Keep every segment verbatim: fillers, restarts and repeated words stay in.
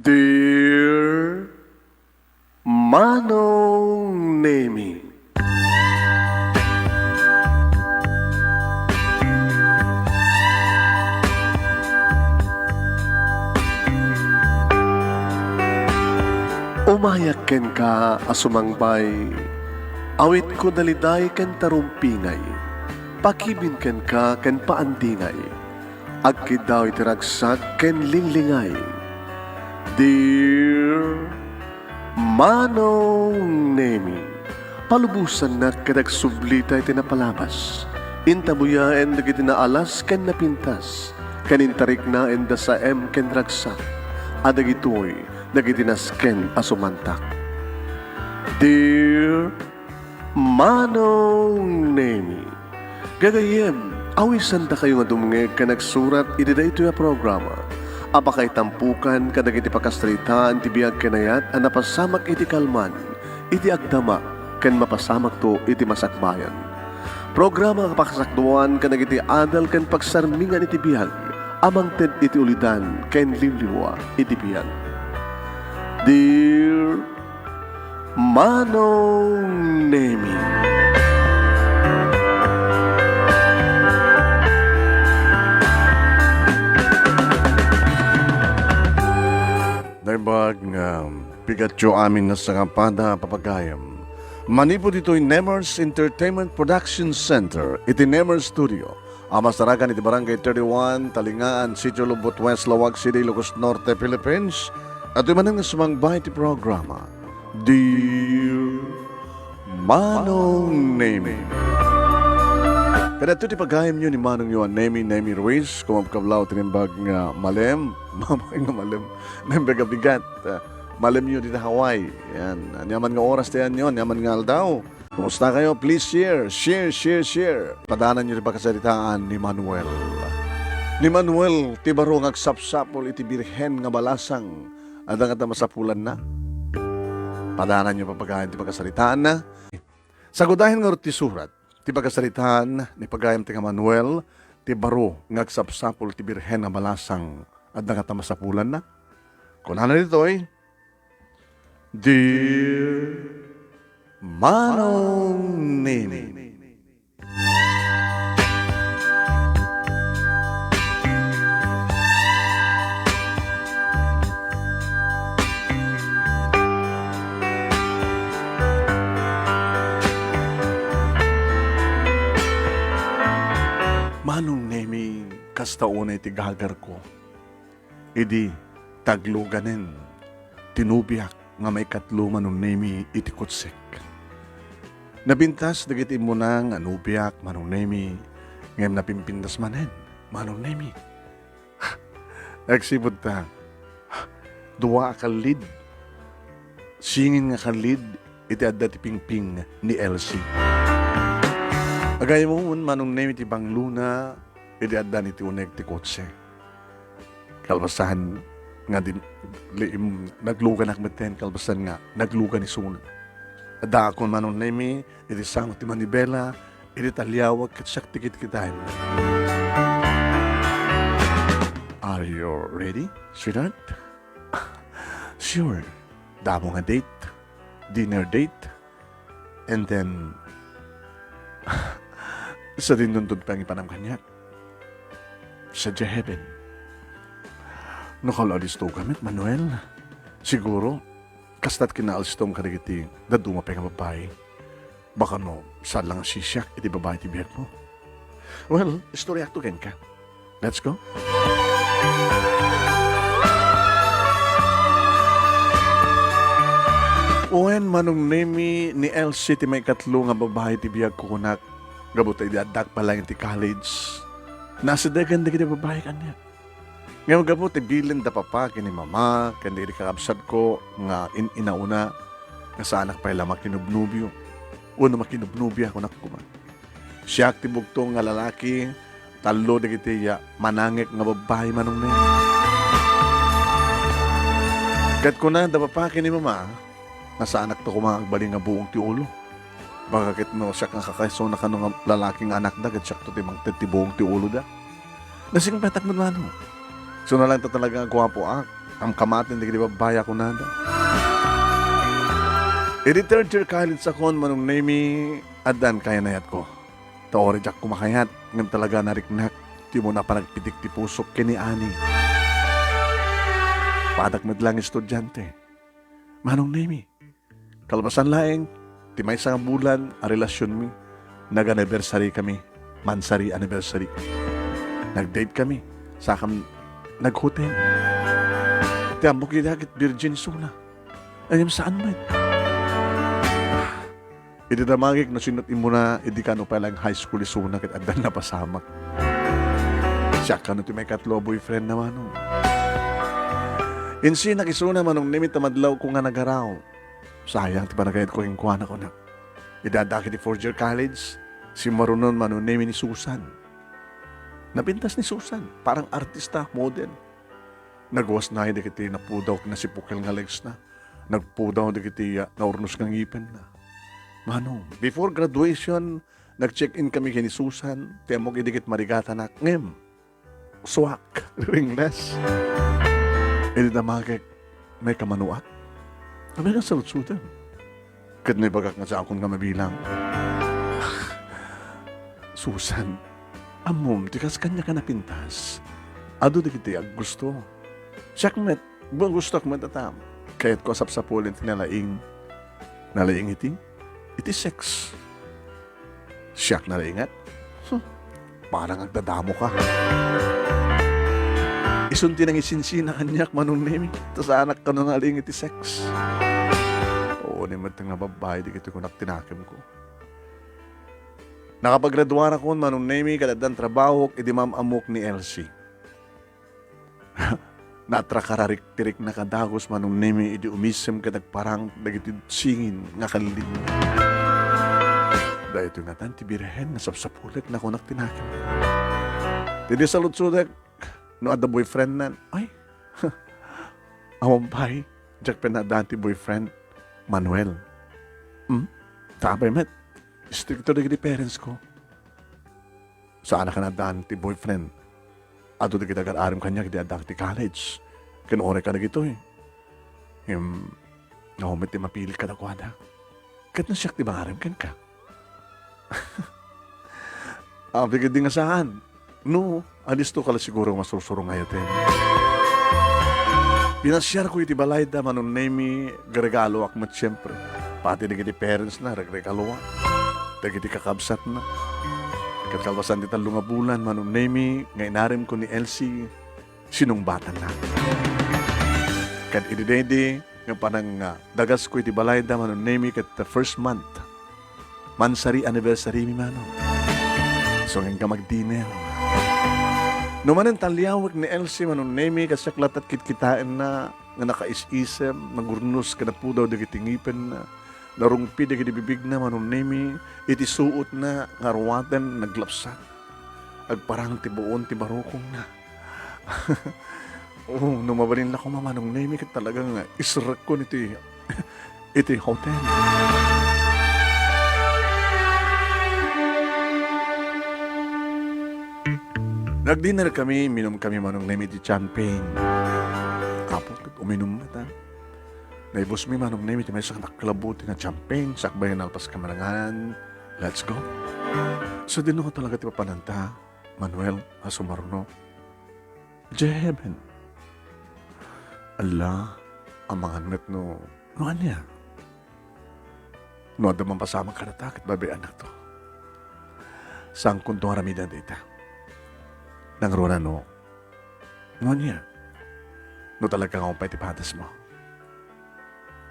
Dear Manong Nemi. Umayak kenka a sumangbay, awitko daliday ken tarumpingay, pakibin kenka ken paandingay. Agkiddaw iti ragsak ken linglingay. Dear Manong Nemi, palubosannak ket agsublita iti napalabas. Intabuyaen dagiti naalas ken napintas, ken intariknaenda saem ken ragsak, a dagitoy dagiti nasken a sumantak. Dear Manong Nemi. Gagayyem, awisandakayo nga dumngeg ken agsurat iti daytoy a programa a pakaitampukan kadagiti pakasaritaan ti biag ken ayat a napasamak iti kalman, iti agdama, ken mapasamakto iti masakbayan. Programa a pakasakduan kadagiti adal ken pagsarmingan iti biag a mangted iti ulidan ken liwliwa iti biag. Dear Manong Nemi. Naimbag nga pigatyo amin a sangapada a papagayam. Manipud ditoy Nemers Entertainment Production Center iti Nemers Studio, a masarakan iti Barangay thirty-one, Talingaan, Sitio Lubot West, Laoag City, Ilocos Norte, Philippines. Adtoy manen nga sumangbay ti programa, Dear Manong Nemi. Kadagitoy ti pagayamyo ni manongyo a Nemi, Nemi Ruiz, kumabkablaw ti naimbag nga malem, mamay nga malem, naimbag a bigat, ah, malemyo dita Hawaii. Yan, aniaman nga oras ti ayanyo, aniaman nga aldaw. Kumusta kayo? Please share, share, share, share. Padananyo ti pakasaritaan ni Manuel. Ni Manuel, ti baro nga agsapsapul iti Birhen nga balasang, adda ngata masapulanna. Padananyo papagayen ti pakasaritaanna. Sagudayen ngarud ti surat, ti pakasaritaan ni pagayam ti nga Manuel, ti baro nga agsapsapul iti Birhen nga balasang, adda ngata masapulanna. Kunana ditoy, Dear Manong Nini. Manong Nemi, kasta unay ti gagarko. Idi tagluganen ti nobiak nga maikatlo, Manong Nemi, iti kotsek. Napintas dagiti immuna nga nobiak, Manong Nemi, ngem napimpintas manen, Manong Nemi. Agsipud ta, dua a kallid, singin nga kallid iti adda ti pingping ni Elsie. Agayamon, Manong Nemi, ti banglona iti addan iti uneg ti kotse. Kalpasan nga din, li-, im-, nagluganak metten, kalpasan nga naglugan isuna. Addaakon, Manong Nemi, iti sango ti manibela, iti taliawag ket siak ti kitkitaen. Are you ready, sweetheart? Sure. Damo nga date. Dinner date. And then, sadin nuntun pangipanam kaniak. Sadiay heaven. No, kala alisto ka met, Manuel. Siguro, kasta't kinaalstom kadagiti dadduma pay nga babbai. Baka no, saan lang a sisiak iti babbai ti biagmo. Well, istoriakto kenka. Let's go. Wen, Manong Nemi, ni Elsie ti maikatlo nga babbai ti biagko kunak, gapu ta idi addak pa laeng iti college, nasidegan dagiti babbai kaniak. Ngem gapu ti bilin da papa ken ni mama ken dagiti kakabsatko nga in-inauna nga saanak pay la makinubnubio wenno makinubnobia, kunak koma. Siak ti bugtong nga lalaki, tallo dagiti ya manangek nga babbai, Manong Neng. Ket kuna da papa ken ni mama, nga saanakto koma agbalin nga buong ti ulo. Baka ket no siak nga kakaisuna kano nga lalaki nga anakda, ket siakto ti mangted ti buong ti uloda. Nasingpetak met, Manong. Isuna laeng ta talaga nga guapoak. kamkamaten dagiti babbai a kunada. Idi third year college akon, Manong Nemi, addan kayat-kayatko. Ta uray diak kumakayat, ngem talaga nariknak ti umuna a panagpitik ti pusok ken ni Ani. Padak met lang estudiante. Manong Nemi, kalpasan laeng ti maysa nga bulan a relasionmi, nag-anniversary kami, mansary anniversary. Nag-date kami, saka nag-hotel. Ti ammok idi ket virgin isuna. Ngem saan met. Idi damagek no sino't immuna, idi kano pay laeng high school isuna ket addan napasamak. Siak kano ti maikatlo a boyfriend na, Manong. Insinak isuna, Manong Nemi, ta madlawko nga nagaraw. Sayang ti panagayatko kenkuana, kunak. Idi adda iti fourth year college, simmarunon, Manong Nemi, ni Susan. Napintas ni Susan, parang artista, model. Naguasna dagiti napudaw ken nasipukel nga legs na. Nagpudaw dagiti, ah, naurnos nga ngipen na. Manong, before graduation, nag-check-in kami ken ni Susan, ti ammok idi ket marigatanak, ngem, suak, ringless. Idi damagek, "Maika manuak?" Sabi nga saludsodem. Ket naibagak nga saakon nga mabilang. Susan, ammom, ti kas kaniak a napintas, adu dagiti aggusto. Siak met, gustoak met, ata, kayatko a sapsapulen ti nalaing, nalaing iti, iti sex. Siak nalainget? Hmm. Parang agdadamoka. Isun ti nangisinsinan kaniak, Manong Nemi, ta saanak kano nalaing iti sex. Wen, ni met nga babbai, dagiti kunak ti nakemko. Nakapaggraduarakon, Manong Nemi, ket addan trabahok idi mam-ammok ni Elsie. Natrakarariktiriknak a dagus, Manong Nemi, idi umisem ket agparang dagiti singin nga kalli. Daytoy ngatan ti birhen nga sapsapulek, nakunak ti nakem. Ti di saludsodek, no adda boyfriendnan, ay, awan pay, diak pay naaddan ti boyfriend, Manuel. Hmm? Apay met, istrikto dagiti parents ko. Saanak a naaddan ti boyfriend. Adu dagiti agar-arem kaniak idi addak ti college. Ken uray ka dagitoy. Ngem, awan met ti mapilit kadakuada. Ket no siak ti mangarem kenka? Apay ketdi nga saan. No, alisto ka la siguro nga masursuro nga ayaten. Pinasiarko iti balayda, Manong Nemi, regaloak met siempre. Pati dagiti parents na, regregaloak. Dagiti kakabsatna. Ket kalpasan ti tallo nga bulan, Manong Nemi, nga inaremko ni Elsie, sinungbatanna. Ket idi daydi nga panang, ah, dagasko iti balayda, Manong Nemi, ket the first month, mansary anniversary mi, Manong. So, ngem ka mag-dinner. No manen ta aliawek ni Elsie, Manong Nemi, ket siak latta ti kitkitaenna nga nakaisisem, nagurnos ken napudaw dagiti ngipenna, narungpi dagiti bibigna, Manong Nemi, iti suotna nga ruaten naglapsat. Agparang ti buon ti barukongna. Oh, no mabalin la koma, Manong Nemi, ket talaga nga isrekkon iti, iti hotel. Nagdinner kami, minum kami, Manong Nemi, ti champagne. Apo, ket uminum met, ah. Naibusmi, Manong Nemi, ti maysa nga naklabuti nga champagne, sakbay nalpas kami nangan, "Let's go." So, dino talaga ti papananta, Manuel, a sumaruno. Idiay heaven. Alla, amangan met no, no ania? No adda mapasamak kadata, ket babaeannakto. Saankonto nga aramiden dayta. Nangruna no, no ania? No talaga nga umpay ti padasmo.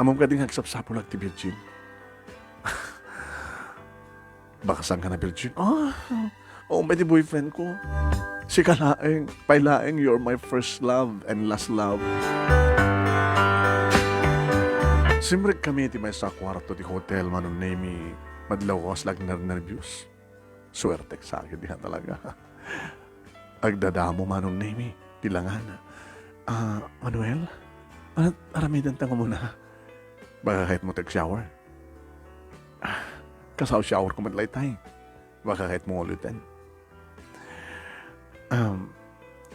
Ammom kadi nga agsapsapulak ti virgin? Baka saan ka na virgin? Ah, oo, may di boyfriend ko. Sika laeng, pay laeng, you're my first love and last love. Simrek kami ti maysa a kuarto ti hotel, Manong Nemi, madlaw kas la agnernerbios. Suertek sa akin diha talaga. Agdadamo, Manong Nemi, ti langana. Ah, Manuel? Ania ti aramidenta nga umuna? Baka kayatmo ti ag-shower? Ah, kasao shower ko met laytay. Baka kayatmo nga uliten. Um,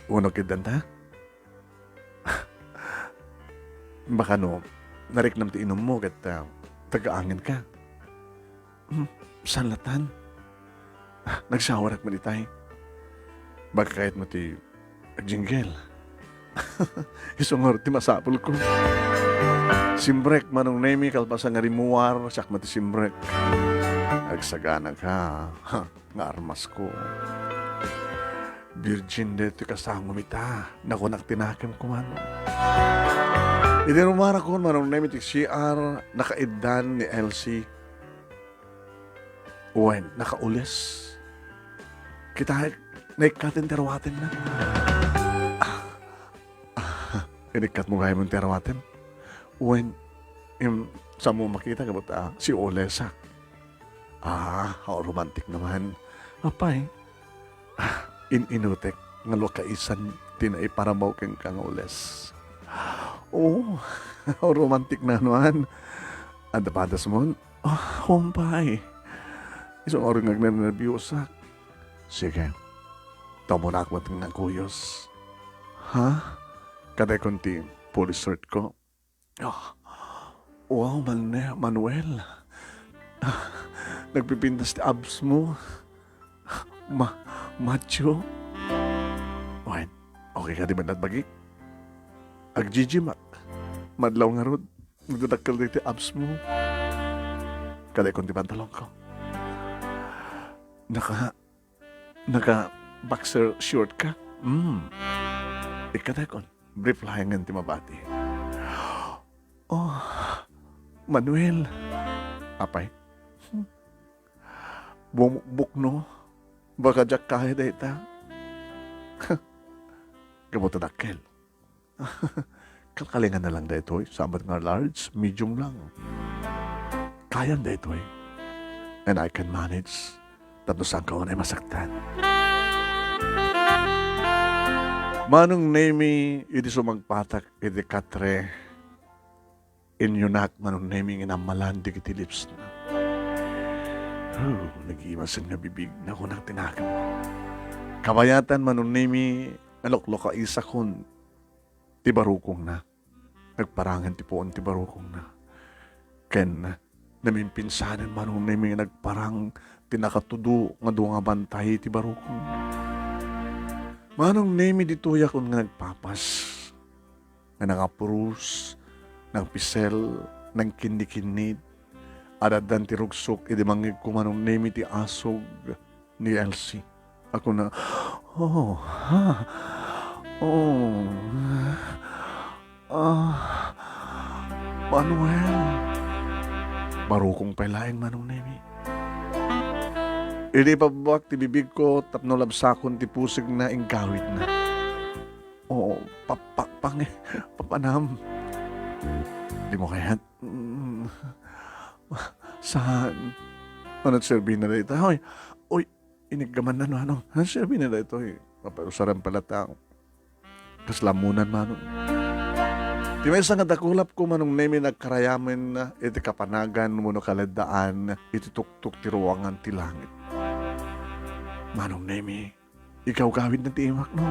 uno ketdin ta? Baka no, nariknam ti inummo ket, ah, taga-angen ka. Hmm, saan latan? Ah, nag-shower ak met itay. Baka kayatmo ti agjinggel. Isu ngarud ti masapulko. Simrek, Manong Nemi, kalpasan nga rimmuar, siak met ti simrek. Agsagana ka. Ha, nga armasko. Virgin daytoy kasangom ita. Nakunak ti nakemko, Manong. Idi rumarakon, Manong Nemi, ti C R, nakaiddan ni Elsie. Wen, nakaules. Kita, naikkaten ti arwatenna. Ah, ah, inikkatmo gayam ti arwatem? Wen, im, saanmo makita, kabut, ah, siulesak. Ah, how romantic naman. Apay, ah, in-inutek nga luakaisan ti naiparamaw kenka nga ules. Oh, how romantic naman. Adda padasmon? Ah, umpay. Isu ngarud nga agnernerbiosak. Sige. Tamuna ak met nga kuyos. Ha? Kadakon ti police shirt ko. Ah, wow, Mane-, Manuel. Ah, nagpipintas ti abs mo. Ma-, macho. Wen, okay ka di man lagbagi? Agjijim ak. Madlaw ngarud. Nagdadakkel dagiti abs mo. Kadakon ti pantalon ko. Naka, naka boxer short ka? Hmm. Ikadakon. Brief laengen ti mabati. Oh, Manuel. Apay. Bumukbok no? Baka diak kaya dayta. Gapu ta dakkel. Kalkalingan na lang daytoy. Saan met nga large, medium lang. Kayan daytoy. And I can manage. Tapno saan ka unay masaktan. Manong Nemi, idi sumagpatak iti katre, inyunak Manong Nemi nga inammalan dagiti lipsna. Oh, nagimasen nga bibig, nakunak ti nakemko. Kabayatan Manong Nemi, naluklukaisakon ti barukongna. Nagparangen ti puon ti barukongna. Ken namimpinsanen Manong Nemi nga nagparang ti nakatudo nga dua nga bantay ti barukongna. Manong Nemi, ditoyakon nga nagpapas, nga nangapuros, nangpisel, nangkinnikinnit. Ad-addan ti rugsok idi mangngegko Manong Nemi ti asog ni Elsie. Ako na, "Oh, ha? Oh, ah, Manuel." Barukong pay laeng Manong Nemi. Idi ipabbuak ti bibigko tapno labsakon ti pusigna, inggawidna. "Oh, pa-, pa-, pange-, papanam." "Dimo kayat?" "Mm, saan?" "Ano ti serbina dayta?" "Hoy, oy, iniggaman na, no, ano? Ano ti serbina daytoy? Papausaren pala ta. Kasla ammonan, Manong." Ti maysa nga dakulapko, Manong Nemi, nagkarayamenna iti kapanagan wenno kaleddaan iti tuktok ti ruangan ti langit. Manong Nemi, igawgawidna ti imak, no?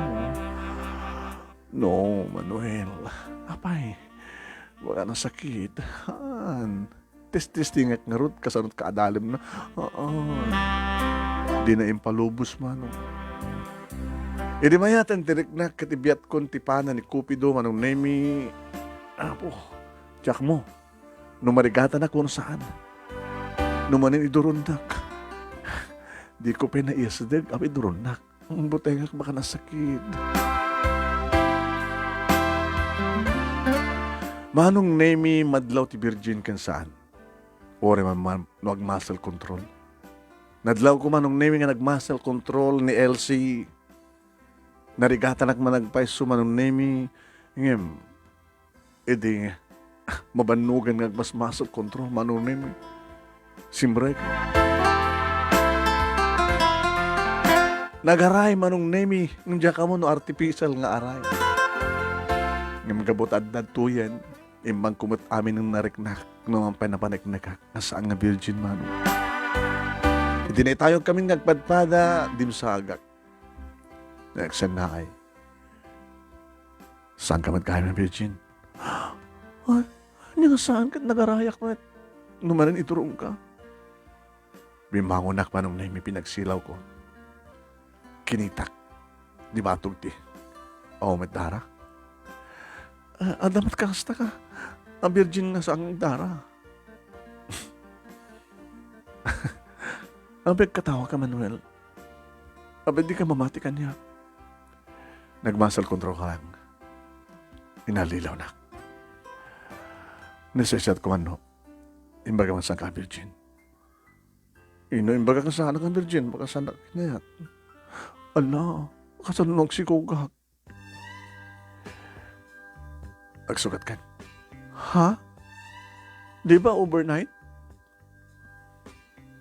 No, Manuel. Apay, baka nasakit. Haan. Testestingek ngarud, kasano ti kaadalimna. Oo. Dina impalubos, Manong. Idi mayatan ti riknak ket ibiatkon ti pana ni Cupido, Manong Nemi. Apo, diak ammo no marigatanak wenno saan. No manen iduronnak. Diko pay naisdeg a iduronnak. Ang butengak baka nasakit. Manong Nemi, madlaw ti Virgin ken saan? Uray man, man no agmuscle control. Nadlawko, Manong Nemi, nga nagmuscle control ni Elsie. Narigatanak man agpayso, Manong Nemi. Ngem, idi mabannogan nga agmuscle control, Manong Nemi, simrek. Nagaray, Manong Nemi, ngem diak ammo no artificial nga aray. Ngem gapu ta adda daytoyen, immangko met amin nga nariknak, no mapan napaneknekak nga saan nga virgin, Manong. Idi naitayogkamin nga agpadpada, dimsagak. Nagsennaay. Saan ka met gayam nga virgin? Saan ket nagarayak met no manen iturongka. Bimmangonak, Manong Nemi, pinagsilawko. Kinitak. Di batog ti, aw met dara. Ah, adda met kasta ka. A virgin nga saan nga agdara. Apay agkatawa ka, Manuel? Apay di ka mamati kaniak? Nagmasal kontra ka lang. Inallilawnak. Nasisiat ko man no, imbaga man saan ka virgin. Ino imbaga nga saan ka virgin, baka saan ka kinayak. Ala, kasano no agsikogak? Agsugat kan. Ha? Di ba overnight?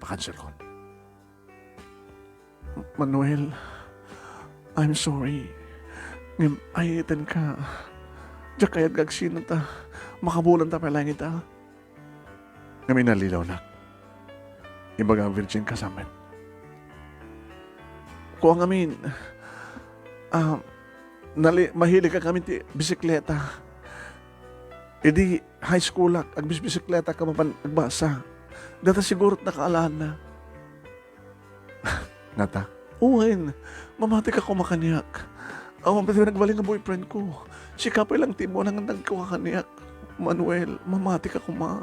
Pakansel kon. Manuel, I'm sorry. Ngem ay-ayatenka. Diak kayat nga agsinata. Makabulanta pay laeng ita. Ngem inallilawnak. Ibaga a virgin ka sa amin. Kua ngamin, ah, nali-, mahilig ka ngamin ti bisikleta. Idi high school ak, agbisbisikleta ka mapan agbasa. Data siguro nakaalaan na. Ngata? Wen, mamati ka koma kaniak. Awan pay nagbalin nga boyfriend ko. Sika pay lang ti immuna nga nagkua kaniak. Manuel, mamati ka koma.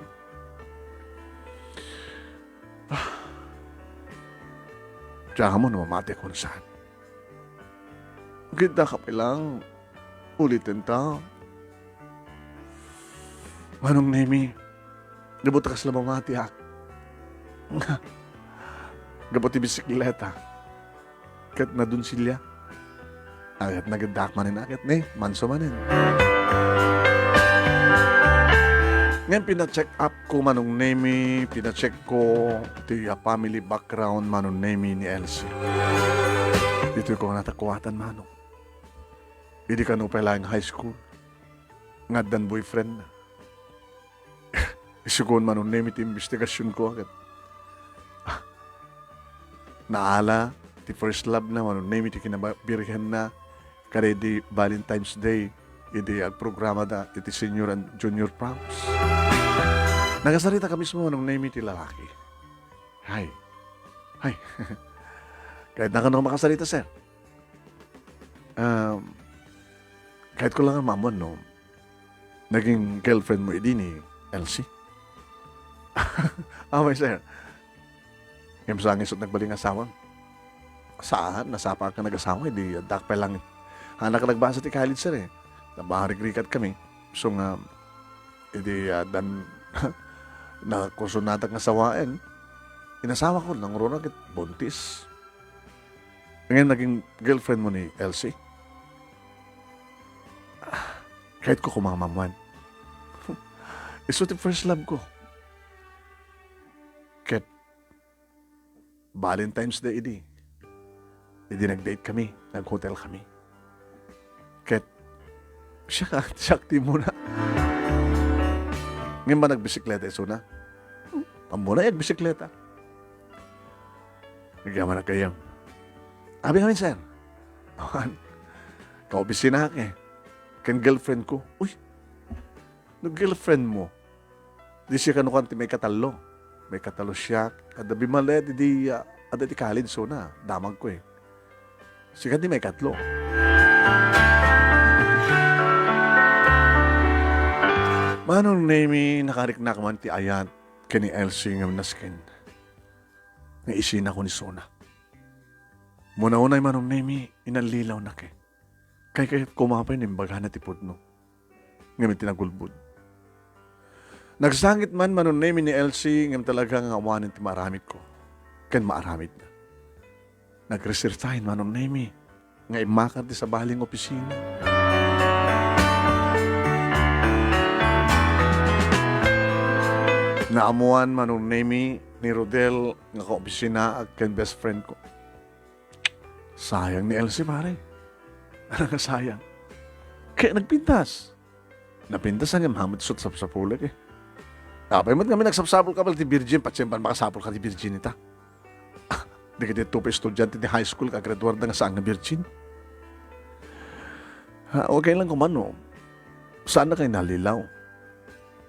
Diak ammo no mamati kon saan. Kidda ka pay lang. Uliten ta. Manong Nemi, gapu ta kasla mamatiak. Gapu ti bisikleta. Ket nadunsilya. Ay, ket nageddak manen a ket ni, manso manen. Ngem pina-check up ko, Manong Nemi, pina-check ko ti, ah, family background, Manong Nemi, ni Elsie. Ditoy ko natakuatan, Manong. Idi kano pay laeng high school, nga addan boyfriend na. Isu kon, Manong Nemi, ti imbestigasion ko, ket, ah, naala ti first love na, Manong Nemi, ti kinabirhen na, kada idi Valentine's Day, idi agprogramada iti senior and junior proms. Nakasarita ka mismo, Manong Nemi, ti lalaki. Hay. Hay. Kayatna kano makasarita, sir. Um, kayat ko lang nga maammuan no naging girlfriend mo idi ni Elsie? Amay, sir. Ngem saan nga isu ti nagbalin nga asawa? Saan, nasapa ka nag-asawa, idi addak pay lang. Hanak nagbasa ti college, sir, eh. Nabarigrikat kami. So nga, idi, ah, dan, nakursunatak nga sawaen. Inasawa ko, nangruna ket buntis. Ngayon, naging girlfriend mo ni Elsie? Ah, kayat ko koma nga maammuan. Isu ti first love ko. Ket Valentine's Day idi. Idi nag-date kami, nag-hotel kami. Ket, siak, siak ti immuna. Ngem ba nagbisikleta isuna? Ammona, agbisikleta. Nagyamanak gayam. Abi ngamin, sir. Awan. Kaopisinaak, eh. Ken girlfriend ko. Uy, no girlfriend mo, di siya kano kan ti maikatallo. Maikatallo siak. Adda bimmaliat idi, ah, adda ti college, so na, damagko, eh. Sika ti maikatlo. Manong Nemi, nakariknak man ti ayat ken ni Elsie ngem nasken nga isinako ni Sona. Muna unay, Manong Nemi, inallilawnak, eh. Kay, kay kumapay nga imbagana ti pudno. Ngem iti nagulbod. Nagsangit man, Manong Nemi, ni Elsie, ngem talaga nga awanen ti maaramidko ken maaramidna. Nagresertayen, Manong Nemi, nga immakar ti sabali nga opisina. Naammoan, Manong Nemi, ni Rodel nga kaopisinaak ken best friend ko. Sayang ni Elsie, pare. Ano nga sayang? Kaya nagpintas. Napintas nga mamet isu ti sapsapulek, eh. Apay met ngamin nagsapsapul ka pala ti virgin, patien pay makasapul ka ti virginita. Ah, di ka ti tupa estudiante ti high school, kagraduarda nga saan nga virgin. Ha, okay lang koma no. Saan na kayo nalilaw?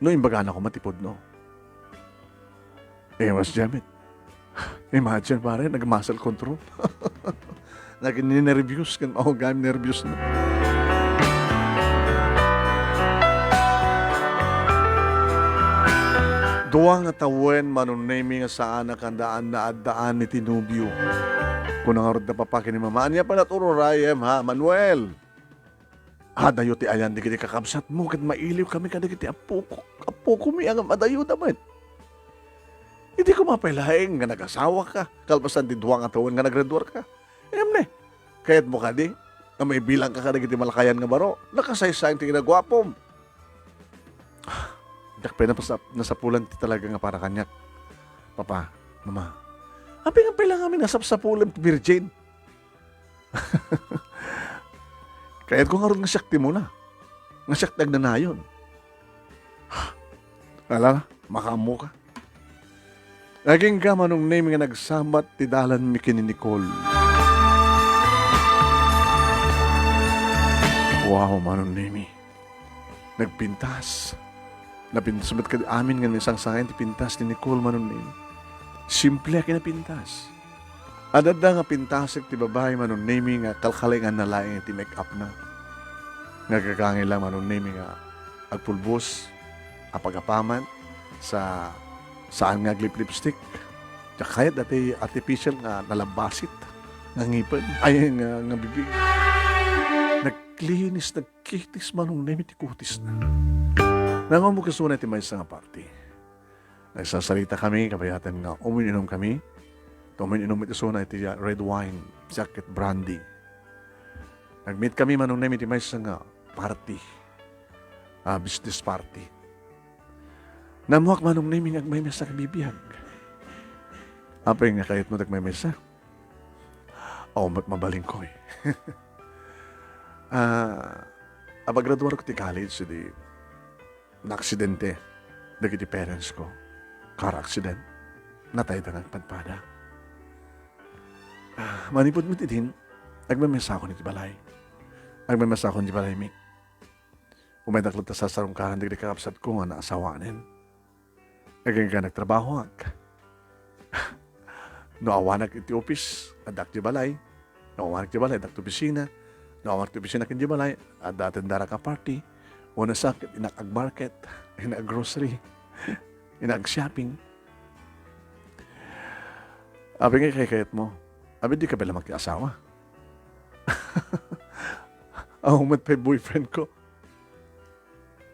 No, imbagana koma ti pudno. Iwas, Jemit. Imagine, pare, nag-muscle control. Naging ninerbius ken maugam nerbius na. Dua nga tawen, Manong Nemy, nga saan a kandaan naaddaan iti nobio. Kuna ngarud da papa ken ni mama, ania pay natururay, em, ha, Manuel? Adayo ti ayan dagiti kakabsatmo ket mailiwkami kadagiti appok-, appokomi a ngem adayoda met. Idi koma pay laeng nga nagasawaka, kalpasan ti dua nga tawen nga naggraduarka. Ngem ne, kayatmo kadi nga maibilangka kadagiti malakayan nga baro? Nakasaysayang ti kinaguapom. Diak pay napasap-, nasapulan ti talaga nga para kaniak. Papa, Mama, apay nga pay la ngamin a sapsapulen ti Virgin? Kayatko ngarud nga siak ti umuna, nga siak ti agnanayon. Ala, makaammoka. Agingga, Manong Nemy, nga nagsabat ti dalanmi ken ni Nicole. Wow, Manong Nemy. Nagpintas. Napintas met kadi amin nga naisangsangayan ti pintas ni Nicole, Manong Nemy. Simple a kinapintas. Adda nga pintasek ti babai, Manong Nemy, nga kalkalinganna laeng iti make-upna. Nga agkakangay la, Manong Nemy, nga agpulbos, apagapaman, sa saan nga aglip-lipstick. Diak kayat dati artificial nga nalabasit nga ngipen, ay, nga, nga bibig. Naglinis, nagkitis, Manong Nemy, ti kutisna. Nanguam kano isuna iti maysa nga party. Nagsasarita kami, kabayatan nga umin-inom kami. Umin-inom iti isuna iti red wine, siak ket brandy. Nag-meet kami, Manong Nemy, iti maysa nga party. Ah, business party. Nammuak, Manong Nemy, nga agmaymaysa nga bibiag. Apay nga kayatmo ti agmaymaysa? Awan met mabalin, Koy. Ah, apaggraduarko ti college, idi naaksidente dagiti parents ko. Car accident. Natayda nga agpadpada. Ah, manipud met idin, agmaymaysakon iti balay. Agmaymaysakon iti balaymi. Umaydak latta sasarungkaran dagiti kakabsatko nga naasawanen. Agingga nagtrabahoak. No awanak iti opis, addak iti balay. No awanak iti balay, addak iti opisina. No awanak iti opisina ken iti balay, adda atendarak a party. Wenno sakit, innak agmarket, innak aggrocery, innak agshopping. Apay nga kaykayatmo? Apay dika pay la makiasawa? Awan met pay boyfriend ko.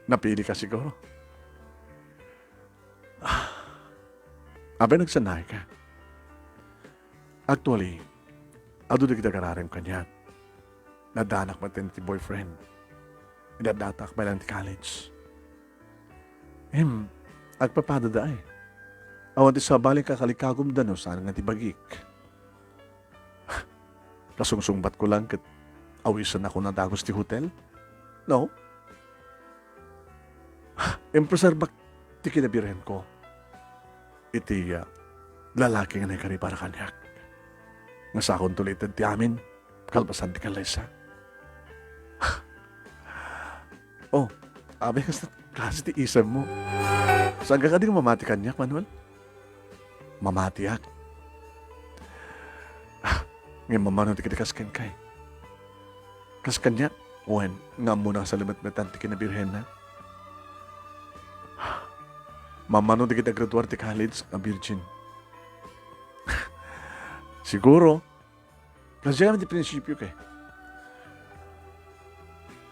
Napilika siguro. Apay nagsanay ka? Actually, adu dagiti agararem kaniak. Naddanak met ti boyfriend. Inaddatak pay laeng ti college. Em, agpapadada ay. Awan ti sabali, kakalikagumda no saan nga ti bagik. Kasungsungbatko lang ket awisanakon a dagus ti hotel? No? Impreservebak ti kinabirhenko iti, ah, lalaki nga naikari para kaniak. Nga sakonto la ited ti amin, kalpasan ti kallaysa. Oh, apay kasta klase ti isemmo? Saanka kadi nga mamati kaniak, Manuel? Mamatiak. Ah, ngem mamano ti kadi kas kenka? Kas kaniak? Wen, nga ammona a salimetmetan ti kinabirhenna? Mamano dagiti aggraduar ti college a virgin? Siguro, Kasdiay ti prinsipio, kay.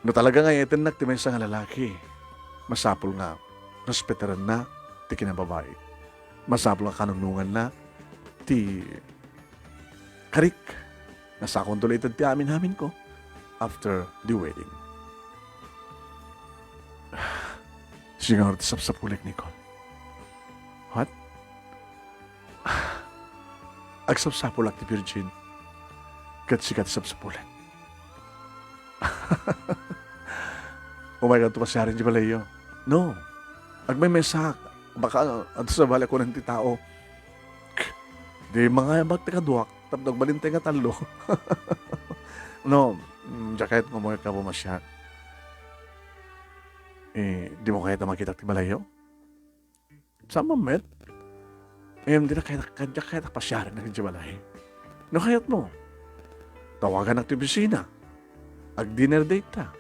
No talaga nga iyatennak ti maysa nga lalaki, masapul nga respetaranna ti kinababai. Masapul nga kanunonganna ti karik nga sakonto la ited ti amin-aminko after the wedding. Siguro ti sapsapulek, Nicole. What? Agsapsapulak ti virgin, ket sika ti sapsapulek. Umaykanto pasiaren ti balayyo. No. Agmaymaysak. Baka, adu sabali a kunan ti tao, "Di mangayabak ti kaduak, tapno agbalintay nga tallo." No, mm, diak kayat nga umayka pumasiar. Eh, dimo kayat a makitak ti balayyo? Saan man met? Ngem, dina kayat, diak kayat a pasiaren idiay balay. No kayatmo, tawaganak ti opisina. Ag-dinner date ta.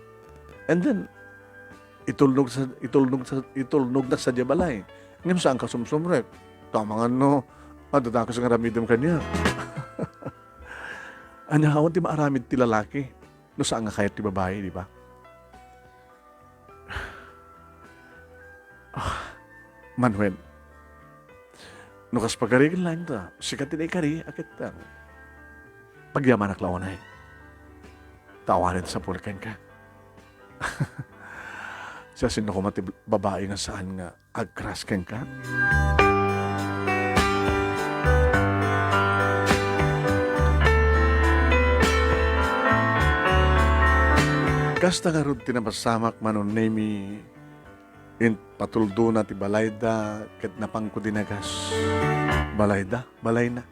And then, itulnog sa, itulnog sa, itulnognak sadiay balay. Ngem, saanka sumsumrek. Amangan no, adda dakes nga aramidem kaniak. Ania awan ti maaramid ti lalaki no saan nga kayat ti babai, di ba? Ah, Manuel, no kas pagarigen laeng ta, sika ti naikari a ket, ah, pagyamanak la unay. Ta awanen sapul kenka. Siasino koma ti babai nga saan nga ag-crush kenka? Kasta ngarud ti napasamak, Manong Nemi, impatuldona ti balayda ket napangko dinagas. Balayda? Balayna.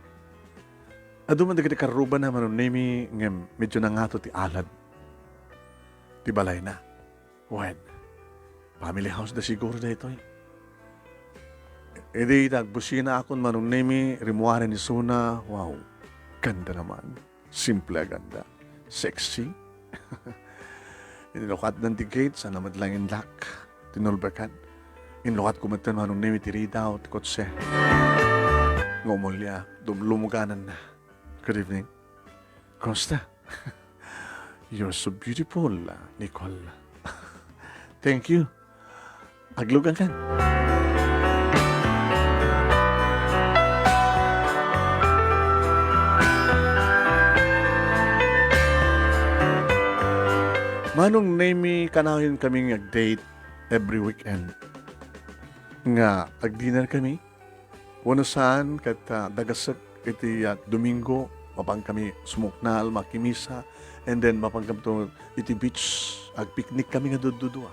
Adu man dagiti karrubana, Manong Nemi, ngem medyo nangato ti alad ti balayna. Wen, family house da siguro daytoy. Idi nagbusina akon, Manong Nemi, rimmuaren isuna, wow, ganda naman. Simple a ganda. Sexy. Inlukatnan ti gate, saan met laeng inlock. Tinulbekan. Inlukatko met, Manong Nemi, ti ridaw ti kotse. Nga umulya, dum-, lumugananna. Good evening. Kumusta? You're so beautiful, Nicole. Thank you. Aglugankan. Manong Nemi, kanayon kami nga ag-date every weekend. Nga ag-dinner kami. Wenno saan ket, ah, dagasek iti, ah, Domingo, mapan kami sumuknal, makimisa, and then mapan kami to iti beach, agpiknik kami nga duddudua.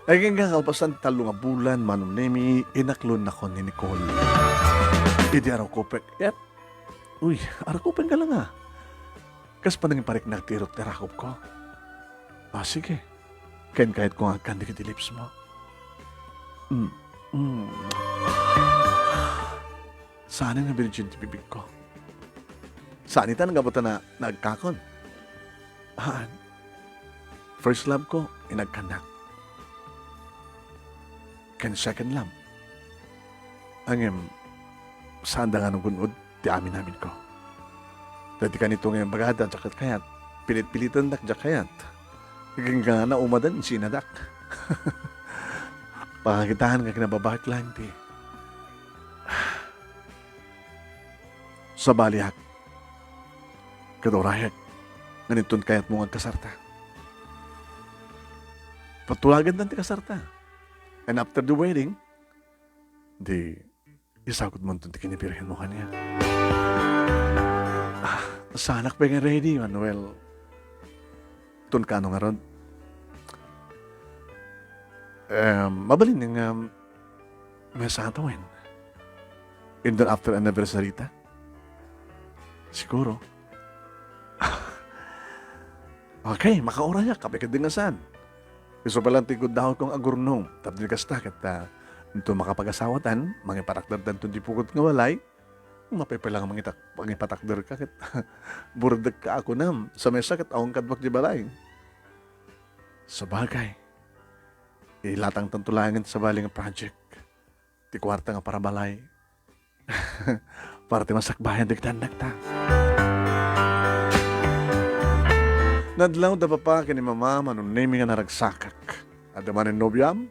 Agingga kalpasan ti tallo nga bulan, Manong Nemi, inaklonnakon ni Nicole. Idi arakupek, yep. Uy, arakupenka la nga. Kas panangipariknak ti irut ti arakupko. Ah, sige. Ken kayatko nga agkan dagiti lips mo. Mm. Mm. Saanen nga virgin ti bibigko. Saan ita nga buta na naagkakon. Haan. First love ko, inagkannak. Ken second love. Ngem, saanda nga nagun-od ti amin-aminko. Daydi kanito nga imbagada, diak kayat. Pilit-pilitendak, diak kayat. Agingga naumadan, insinadak. Pakakitaan nga kinababaek laeng ti sabaliak. Ket urayek, nga inton kayatmo nga agkasarta. Patulagantan ti kasarta. And after the wedding, di isagudmonto ti kinibirhenmo kaniak. Ah, saanak pay nga ready, Manuel. Inton kano ngarud? Em, mabalin nga, em, mesata wen? Inton after anniversary ta? Siguro. Okay, makaurayak, apay ket di nga saan. Isu pay laeng ti gundawatko nga agurnong, tapno kasta ket, ah, inton makapagasawatan, mangipatakderdanton ti pugot nga balay, mapay pay laeng mangitak-, mangipatakderka ket burdekka a kunam, sa mesa ket awan kaduak diay balay. Sabagay, ilatangtanto laengen ti sabali nga project. Ti kuarta nga para balay. Para ti masakbayan dagiti annakta. Nadlaw da papa ken ni mama, Manong Nemi, nga naragsakak. Adda manen nobiam?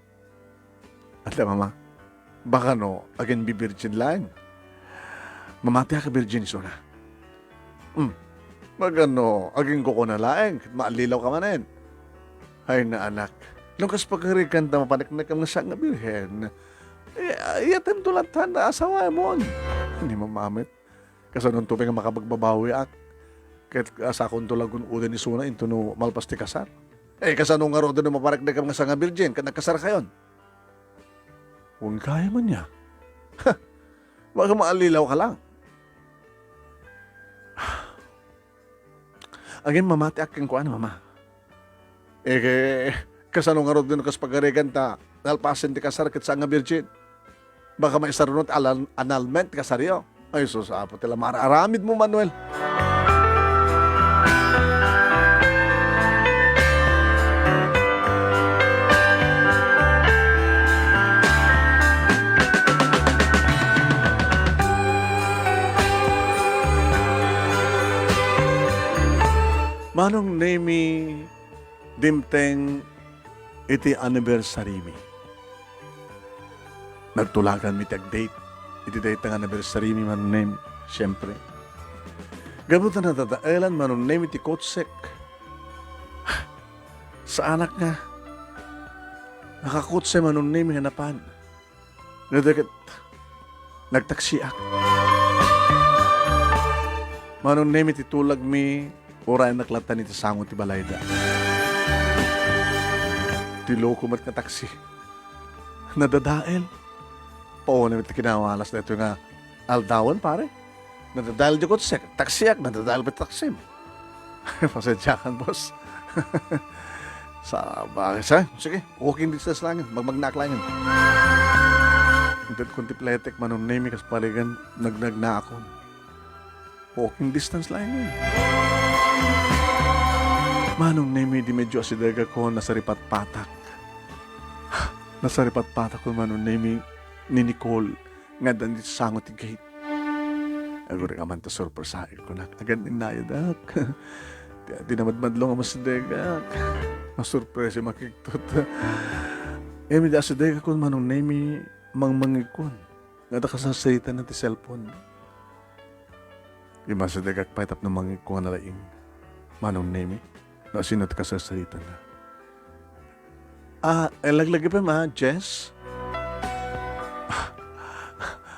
Adda, mama. Baka no, aginbibirgin laeng. Mamatiak a birgin isuna. Hmm. Magano, aginkukuna laeng, ket maallilawka manen. Ay, naanak. No kas pagarigan ta mapaneknekem nga saan nga birhen, eh, iyatemto latta nga asawamon. Ni mama met. Kasanonto pay nga makapagbabawiak? Ket, ah, sakonto la gun-oden isuna intono malpas ti kasar. Eh, kasano ngaruden no mapaneknekem nga saan nga birgin ket nagkasarkayon? Wen gayam ania? Ha! Baka maallilawka lang. Agin mamatiak kenkuana, mama. Eh, Kasano ngarud no kas pagarigan ta nalpasen ti kasar ket saan nga virgin? Baka maisarunot alan-, annulment ti kasaryo. Ay, sus, Apo, ti la maaramidmo, Manuel. Manong Nemi, dimteng iti anniversary mi. Nagtulagan mi ti agdate iti dayta nga anniversary mi, Manong Nemi, siempre. Gapu ta nadadaelan, Manong Nemi, ti kotsek. Saanak nga nakakotse, Manong Nemi, nga napan. Nga dagit, nagtaksiak. Manong Nemi, ti tulagmi, urayennak latta iti sango ti balayda. Ti loko met nga taksi. Nadadael. Paunay met ti kinawalas daytoy nga aldawen, pare. Nadadael di kotsek. Taksiak, nadadael met taksim. Pasensiakan, boss. Sa, bakit sa? Sige, walking distance lang yun. Magmagnaak lang yun. Inted kun ti pletek, Manong Nemi, kas parigan, nagnagnaakon. Walking distance lang yun. Manong Nemi, di medyo asidegakon, nasaripatpatak. Nasaripatpatak ko, Manong Nemi, ni Nicole, nga adda iti sango ti gate. Aguray ka man ta surpresaen ko, nak. Agan innayadak. Ti, ti namadmadlo nga masidegak. Masurpresa, makigtot. Emi, di asidegakon, Manong Nemi, mangmangigkon. Nga adda kasarsaritaenna ti cellphone. Di masidegak pay tapno mangigko nga nalaing. Manong Nemi, no sino ti kasarsaritaenna? Ah, eh, laglagi pa ma, Jess?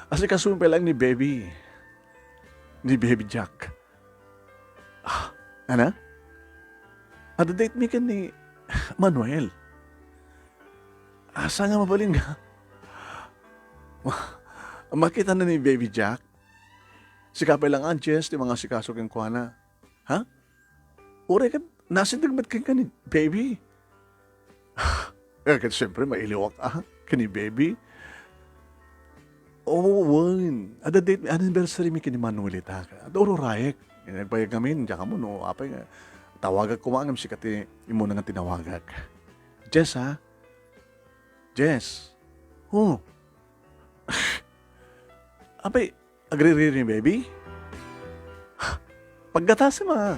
Asikaso pay lang ni Baby. Ni Baby Jack. Ah, ana? Adda date mi ken ni Manuel. Asa nga mabalin nga? Ma-, makita na ni Baby Jack? Sika pay lang, Jess, ti mangasikaso kenkuana. Ha? Uray ket, nasideg met kenka ni Baby. Eh, ket siyempre, mailiwak, ah, ken ni Baby. Oo, wen. Adda date, anniversary mi ken ni Manuel ita. At ururayek. Nagbayag ngamin, diak ammo no apay nga. Tawagak koma ngem sika ti immuna nga tinawagak. Jess, ha? Jess. Oh. Apay, agririri ni Baby? Paggatasem a.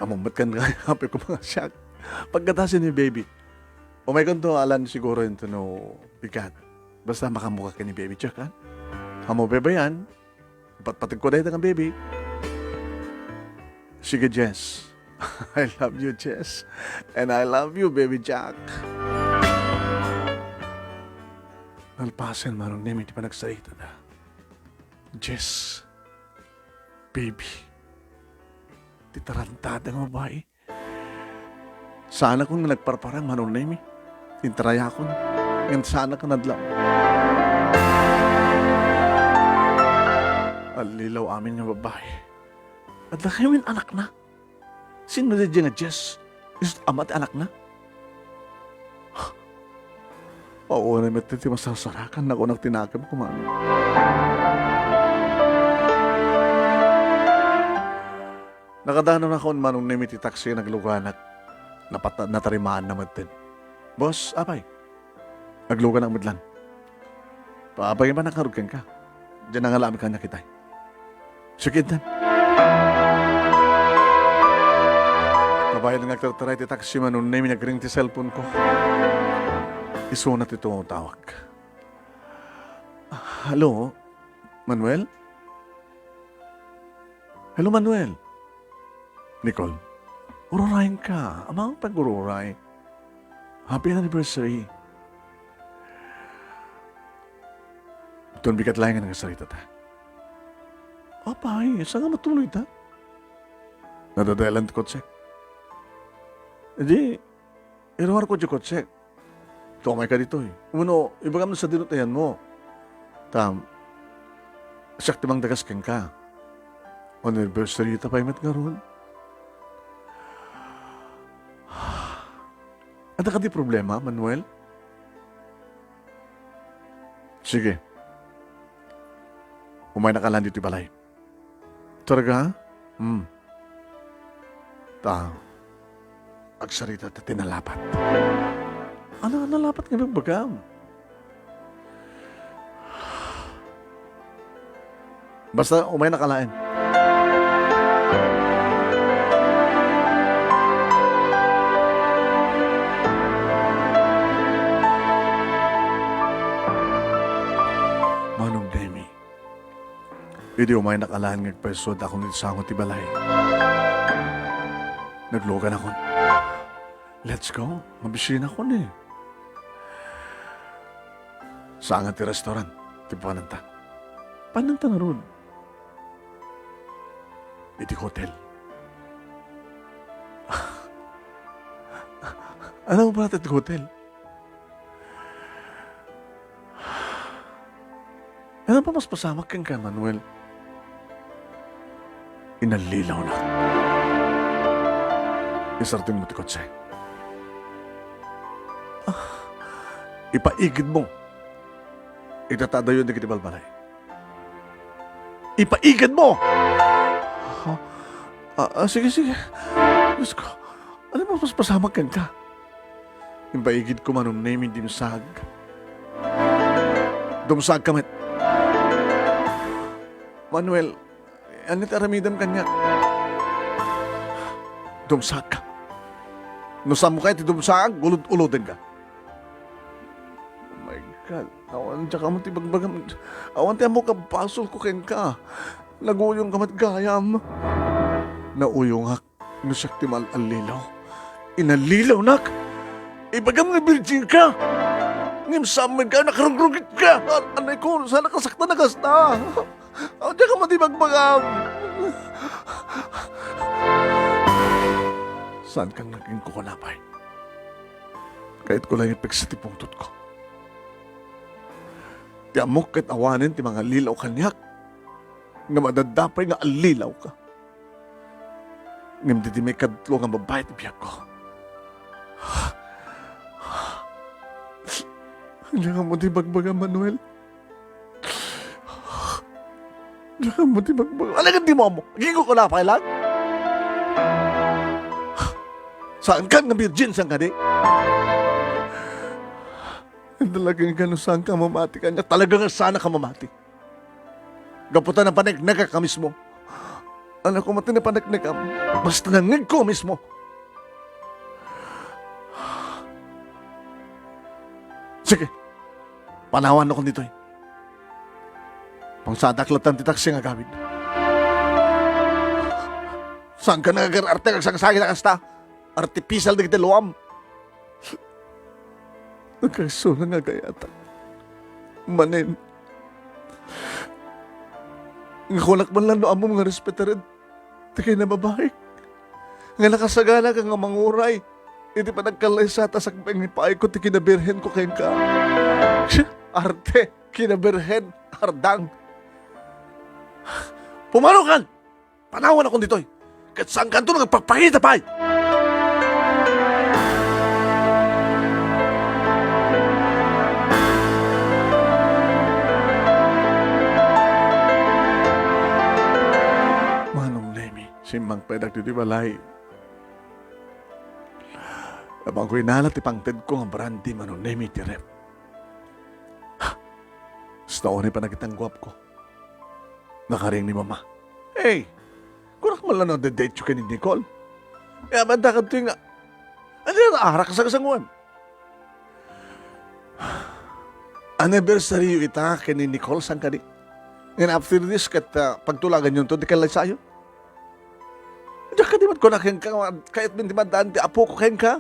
Ammom met kan apay ko mga siak. Paggatasem ni Baby. Umaykonto, alan siguro yun to no bigat. Basta makamuka ka ni Baby Jack, ha? Amo, Baby, yan. Ipatpateg ko dayta nga Baby. Sige, Jess. I love you, Jess. And I love you, Baby Jack. Nalpasen, Manong Nemi, ti panagsaritada. Jess. Baby. Ti tarantadang babae. Saanakon nga nagparparang, Manong Nemi. Intarayakon. Ngem saanak nga nadlaw. Allilaw amin nga babae. Adda kaymin anakna? Sino daydiay nga Jess? Isu ti ama ti anakna? Paunay met ti masarsarakan, nakunak ti nakemko, Manong. Nakadanonakon, Manong Nemi, ti taksi, nagluganak. Napata-, natarimaanna metten. Boss, apay? Agluganak met lang. Papagimanak ngarud kenka. Diyan na nga laeng kaniak itay. Sige, intan. Kabayan nga agtartaray ti taksi, Manong Nemi, nagring ti cellphone ko. Isuna ti tumatawag. Hello? Manuel? Hello, Manuel. Nicole, ururayen ka. Amangan pag-ururay. Happy anniversary. Ton bigat laeng nga nagsaritata. Apay, saan nga matuloy ta? Nadadaelan ti kotsek. Di, iruarko ti kotsek. Tumayo ka ditoy. Umano, ibagam no sadino ti ayanmo. Ta, siak ti mangdagas kenka. Anniversary ta pay met ngarud. Adda kadi problema, Manuel? Sige. Umaynaka laeng ditoy balay. Talaga? Hmm. Ta, agsarita ta ti nalapat. Ano, nalapat nga ibagbagam? Basta, umaynaka laeng. Manong Demi, idi umaynaka laeng nga agpaisuadakon iti sango ti balay, nagluganakon. Let's go. Mabisinakon eh. Saan nga ti restaurant ti pananta? Pananta ngarud. Iti hotel. Ano ba iti hotel? Ano pa mas pasamak kenka, Manuel? Inallilaw na. Isartingmo ti kotse. Ah, ipaigidmo. Itatadayon dagiti balbalay. Ipaigidmo! Ah, ah, sige, sige. Diyos ko, ano pa mas pasamak kenka? Impaigidko, Manong Nemi, dimsaag. Dumsaagka met. Manuel, ania ti aramidem kaniak? Dumsaagka. No saanmo kayat ti dumsaag, ulod-ulodenka. Oh my God. Awan, diak ammo ti bagbagam. Awan ti ammok a basolko kenka. Naguyongka met gayam. Nauyongak. No siak ti maal-allilaw, inallilawnak. Ibagam nga birjinka. Ngem saan met nga nakarugrugitka. Ar-, anay ko, saan a kasaktan a kasta? Aw, diak ammo ti bagbagam. Saanka nga agkukuna pay? Kayatko laeng ipigsa ti pungtotko. Ti ammok ket awanen ti mangallilaw kaniak, ngem adda pay nga allilawka. Ngem daydi maikatlo nga babai ti biagko. Diak ammo ti bagbagam, Manuel. Diak ammo ti bagbagam. Alagad dimo ammo. Agingko ko na pay lang. Saankan nga virgin, saan kadi? Talaga nga no saanka mamati kaniak, talaga nga saanka mamati. Gapu ta napaneknekak a mismo. Anakko met ti napaneknekam. Basta nangngegko a mismo. Sige. Panawanakon ditoy. Pangsadak latta ti taksi nga agawid. Saanka nga agar-arte nga agsangsagit a kasta? Artificial dagiti luam. Nagkaiso nga agayatak. Manen, nga kunak man lang no ammom nga respetaren ti kinababbaik nga nakasagana ka nga manguray iti panagkallaysa ta sakbay nga ipaayko ti kinabirhenko kenka. Arte, kinabirhen, ardang. Pumanokan! Panawanakon ditoy, ket saankanto nga agpapakita pay. Manong Nemi, simmangpedak ditoy balay. Amanko inala ti pangtedko nga brandy, Manong Nemi, ti ref. Basta unay panagitangguapko. Nakaring ni Mama. Hey, kunak man lang no adda date ken ni Nicole. E, amandak adtoy nga, ania nga arak a sangsanguan? Anniversary ita ken ni Nicole, saan kadi? Ngem after this, ket, ah, pagtulaganyonto ti kallaysayo. Diak kadi met kuna kenka, kayatmi ti maddaan ti apoko kenka?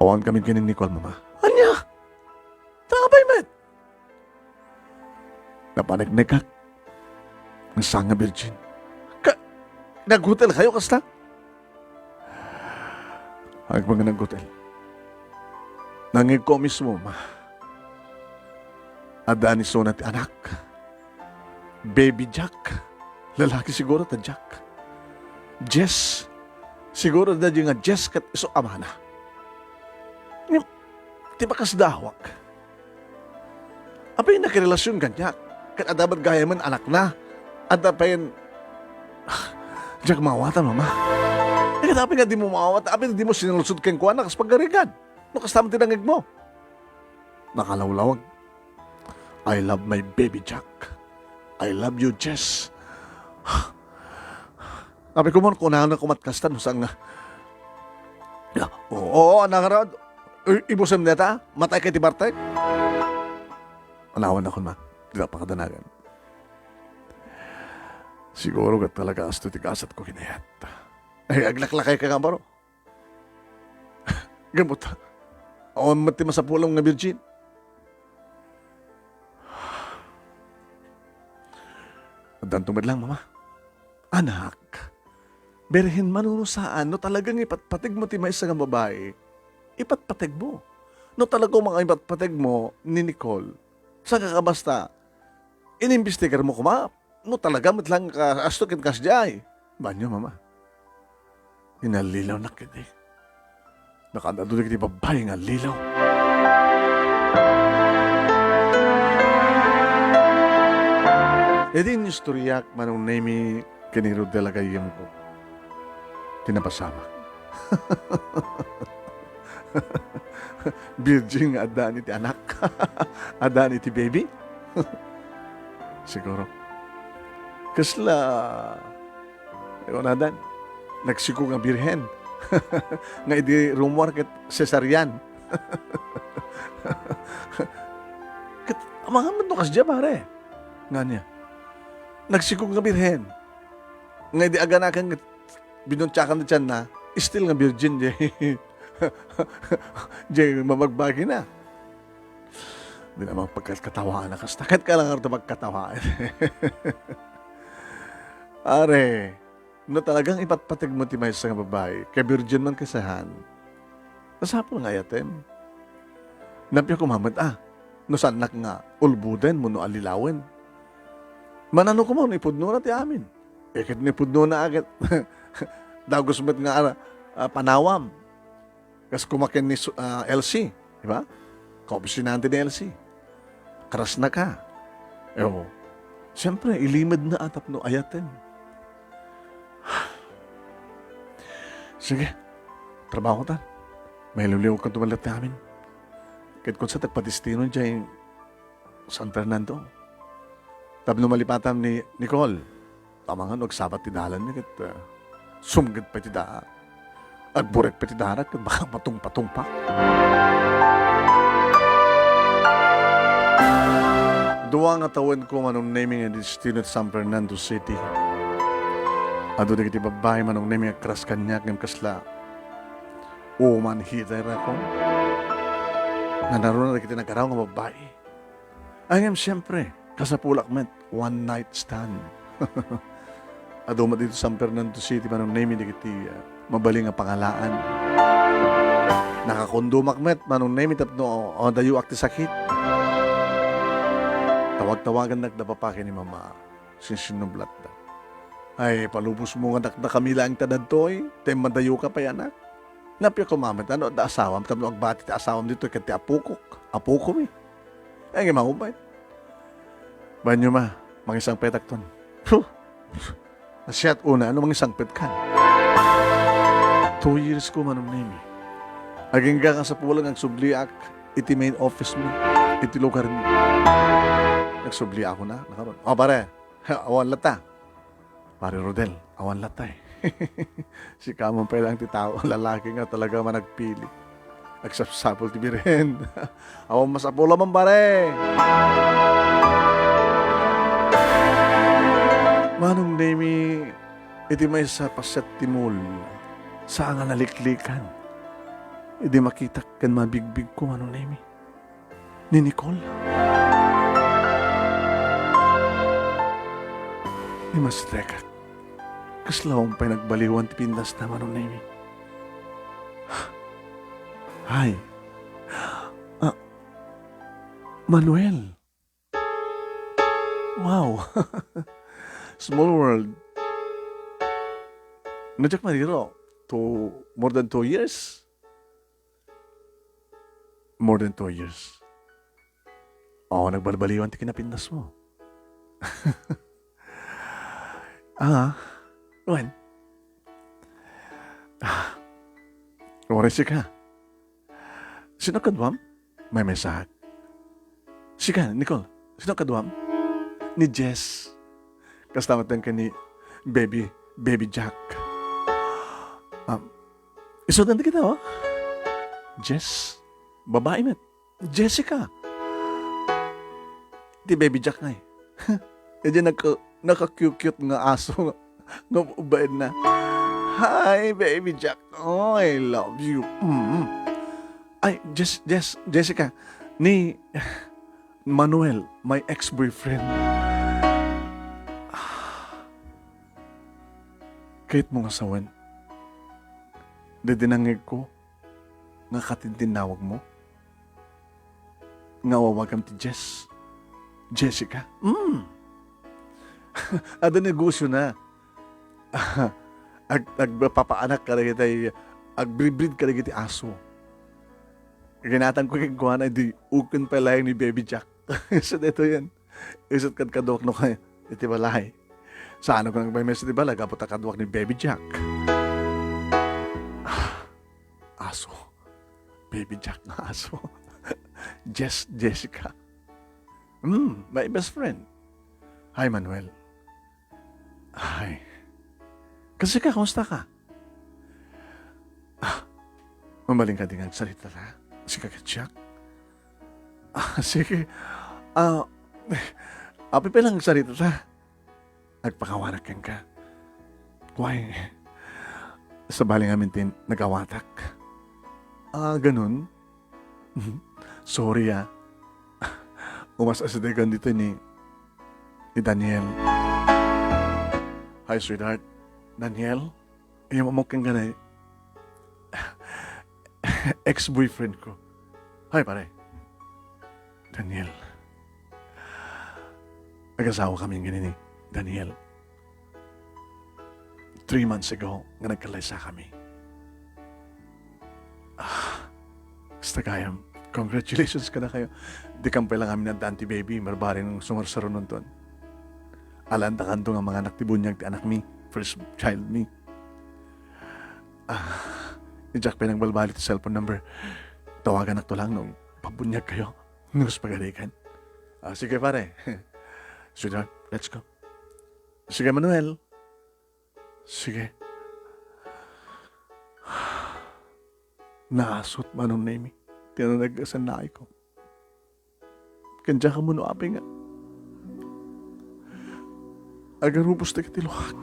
Awan kami ken ni Nicole, Mama. Ania? Tabay met! Napaneknekak nga saan nga virgin. Ka, naghotel kayo kasta? Agpang naghotel. Nangngegko mismo, ma. Adda ni isuna ti anak. Baby Jack. Lalaki siguro ta Jack. Jess. Siguro daydi nga Jess ket isu a amana. Ngem, ti pakasdawak, apay nakirelasion kaniak, ket adda met gayamen anakna, adda payen, diak maawatan, Mama. Ket apay nga dimo maawat, apay nga dimo sinulsol kenkuana kas pagarigan? No kasta met ti nangegmo. Nakalawlawag. "I love my baby Jack. I love you, Jess." Apay koma, kunana koma met kasta, no saan nga, "Oo, oo, anak, ngarud. I-, ibusem dayta? Matay kay ti bartek?" Anawan nakon, Ma. Dita pakadanagan. Siguro ket talaga kastoy ti gasatko kinayat. Ay, aglaklakayka nga baro. Gapu ta, awan met ti masapulem nga birgin. Addanto met lang, Mama. Anak, birhen man wenno saan, no talagang ipatpategmo ti maysa nga babai, ipatpategmo. No talaga nga ipatpategmo ni Nicole, saan ka basta, inimbestigarmo koma. No talaga met lang nga kastoy ken kasdiay. Banio, Mama. Inallilawnak ketdi. Nakaad-adu dagiti babbai nga allilaw. Idi inistoriak, Manong Nemy, ken ni Rodel a gayyemko ti napasamak. Virgin nga addaan iti anak. Addaan iti baby. Siguro. Kasla, kunadan, nagsiko nga birhen. Nga idi rumuar ket cesarean. Ket amangan met no kasdiay, pare. Nga ania? Nagsiko nga birhen. Nga idi aganakan ket binuntiakan ti tianna, still nga virgin, jay, jay mabagbagina. Di naman pagkatawaan a kasta. Ket kailangan ito pagkatawaan. Are, no talagang ipatpategmo ti maysa nga babai, ket virgin man ken saan, masapul nga ayatem. Napia koma met a, no saannak nga ulboden wenno allilawen. Manano koma no ipudnona ti amin. E ket no ipudnona a ket dagus met nga, ah, panawam. Kas koma ken ni Su-, ah, Elsie, di ba? Kaopisinante ni Elsie. Crush na ka. E, o. Siyempre, ilimed na a tapno ayaten. Sige, trabaho ta. Mailiwliwag kanto met latta amin. Ket kung sa tagpadestino jay San Fernando. Tapno malipatan ni Nicole. Amangan no agsabat ti dalanna ket, ah, sumged pay ti daak. Agburek pay ti darak ket baka matungpatungpa. Dua nga tawenko, Manong Nemy, nga destino ti San Fernando City. Adu dagiti babbai, Manong Nemy, nga crush kaniak ngem kasla woman hater ako. Nanaruna dagiti nagaraw nga babbai. Ay, ngem, siyempre, kasapulak met, one night stand. Adu met ditoy San Fernando City, Manong Nemy, dagiti, ah, mabalin nga pangalaan. Nakakondomak met, Manong Nemy, tapno, o, dayoak ti sakit. Tawag-tawagannak da papa ken ni mama. Sinsinnublatda. Ay, palubosmo nga dakdakami laeng ta dadtoy, ta immadayoka pay, anak. Napia koma met, ano, adda asawam, tapno agbati ti asawam ditoy ket ti apokok, apokomi. Ay, nga maupay. Banyo, ma, mangisangpetakton. Huh! Asiat una, ano mangisangpetkan? Two years ko, Manong Nemy. Agingga nga sapuleng agsubliak iti main office mi, iti lugar mi. Nagsubliak ako na, nakaron. O, pare, awan latta. Pare Rodel, awan latta eh. Sika man pay laeng ti tao, lalaki nga talaga managpili. Agsapsapul ti birhen. Awan masapul a man, pare. Manong Nemy, iti maysa a paset ti mall, saan nga naliklikan. Idi makitak ken mabigbigko, Manong Nemy. Ni Nicole. Ni Mas Rekak. Kasla pay nagbaliwan ti pintas na, Manong Nemy. Hi. Ah, Manuel. Wow. Small world. No, diak mariro. two, more than two years. More than two years. Oo, nagbalbaliwan ti kinapinnasmo. Ah, wen. Ah, uray sika. Sino kaduam? Maymaysaak. Sika, Nicole. Sino kaduam? Ni Jess. Kasta met ken ni Baby, Baby Jack. Um, isudan kita, oh. Jess. Babae met. Jessica. Ti Baby Jack ngay. Idiay naka-, naka-cute-cute nga aso nga, nga babaen na. "Hi, Baby Jack. Oh, I love you." Mm. Ay, Jess, Jess, Jessica. Ni Manuel, my ex-boyfriend. Kayatmo nga sawen, daydi nangngegko nga katintinnawagmo nga awawagam ti Jess. Jessica? Mm. Adda negosyo na. Ag-, agpapaanak kadagiti, agbreed-breed kadagiti aso. Ginatangko kenkuana, idi uken pay laeng ni Baby Jack. So, daytoyen. Isut' kadkaduak no kay iti balay. Saan ko nagmaymaysa iti balay gapu ta kaduak ni Baby Jack. Ah, aso. Baby Jack nga aso. Jess, Jessica. Hmm, my best friend. Hi, Manuel. Hi. Kaasi ka, kumusta ka? Ah, mabalin kadi nga agsarita ta? Sika ket siak? Ah, sige. Ah, apay pay lang agsarita ta? Agpakawanak kenka. Why? Sabali ngamin ti nagawatak. Ah, ganun? Sorry, ah. Umas-asideg ditoy ni, ni Daniel. Hi, sweetheart. Daniel? Immawag kenka, ex-boyfriend ko. Hi, pare. Daniel. Nagasawa kami ni Daniel. Three months ago nga nagkalaysakami. Ah, basta gayam, congratulations kadakayo. Dikam pay lang amin addaan ti baby, marbari nga sumarsarunon ton. Alaantakanto nga manganak ti buniag ti anakmi, first child mi. Ah, ni Jack pay nagbalbaliw ti cellphone number. Tawaganakto lang no pagbuniagkayo. Nus pagarikan. Ah, sige, pare. Sweetheart, let's go. Sige, Manuel. Sige. Naasut, Manong Nemi, ti nanaggasannaay ko. Ken diak ammo no apay nga agarubos dagiti luak.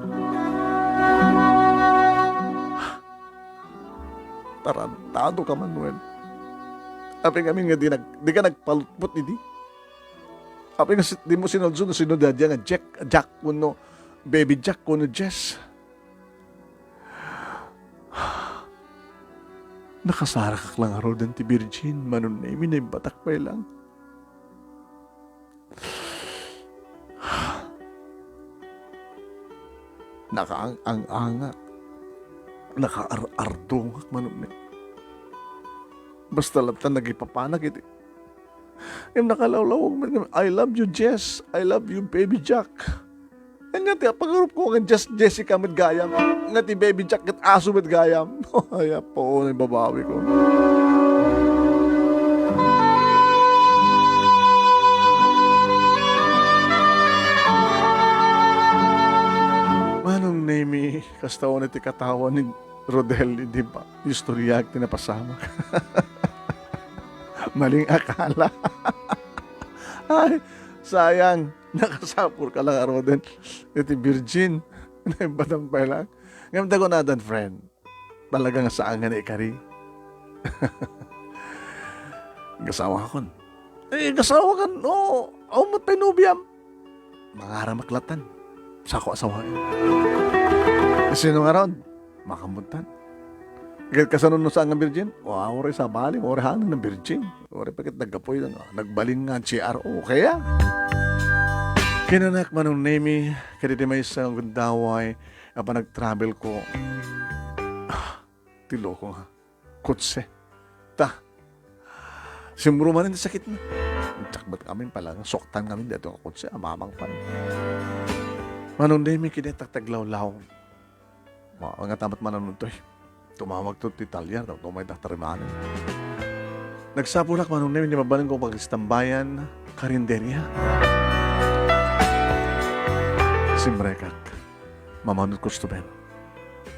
Tarantado ka, Manuel. Apay ngamin nga di nag-, di ka nagpalutpot idi? Apay nga si-, di mo sinulsol no sino dadia nga Jack, Jack kuno Baby Jack kuno Jess? Nakasarakak lang ngaruden ti Virgin, Manong Nemi, naimbatak pay lang. Nakaang-ang-angak. Nakaar-ardongak, Manong Nemi. Basta latta nagipapanak iti Ngem nakalawlawag met nga, "I love you, Jess. I love you, Baby Jack." Ania ti apangarupko nga Jess, Jessica met gayam, nga ti Baby Jack ket aso met gayam. Ay, apo, naibabawiko. Manong Nemi, kasta unay ti katawa ni Rodel, di ba? Istorya ti napasamak. Maling akala. Ay, sayang. Nakasapul ka lang, Rodel. Iti virgin. Naimbatan pay lang. Ngem ta kunadan, friend. Talaga nga saan nga naikari. Gasawa ka kon. Eh, gasawa kan. Oo, awan met pay nobiam. Mangaramak latan. Sako asawaen. Sino nga ron? Makambutan. Ket kasano no saan nga virgin? Wa, uray sabali, uray hanang nga virgin. Uray pa ket naggapuy nga, nagbalin nga C R O. Kaya? Kinanak Manong Nemi, kaditi maysa nga gundaway, a panagtravel ko. Ah, ti loko nga kotse. Ta, simro manen ti sakitna. Diak met ngamin pala nga suaktan ngamin daytoy nga kotse, amamang pay. Manong Nemi, kidayta ti aglawlaw. Ma-, nga tamat manen toy. Tumawagto ti talyar, tapno umayda tarimanen. Nagsapulak, Manong Nemi, ni mabalin ko pagistambayan, karinderia. Simrekak. Mamanod customer.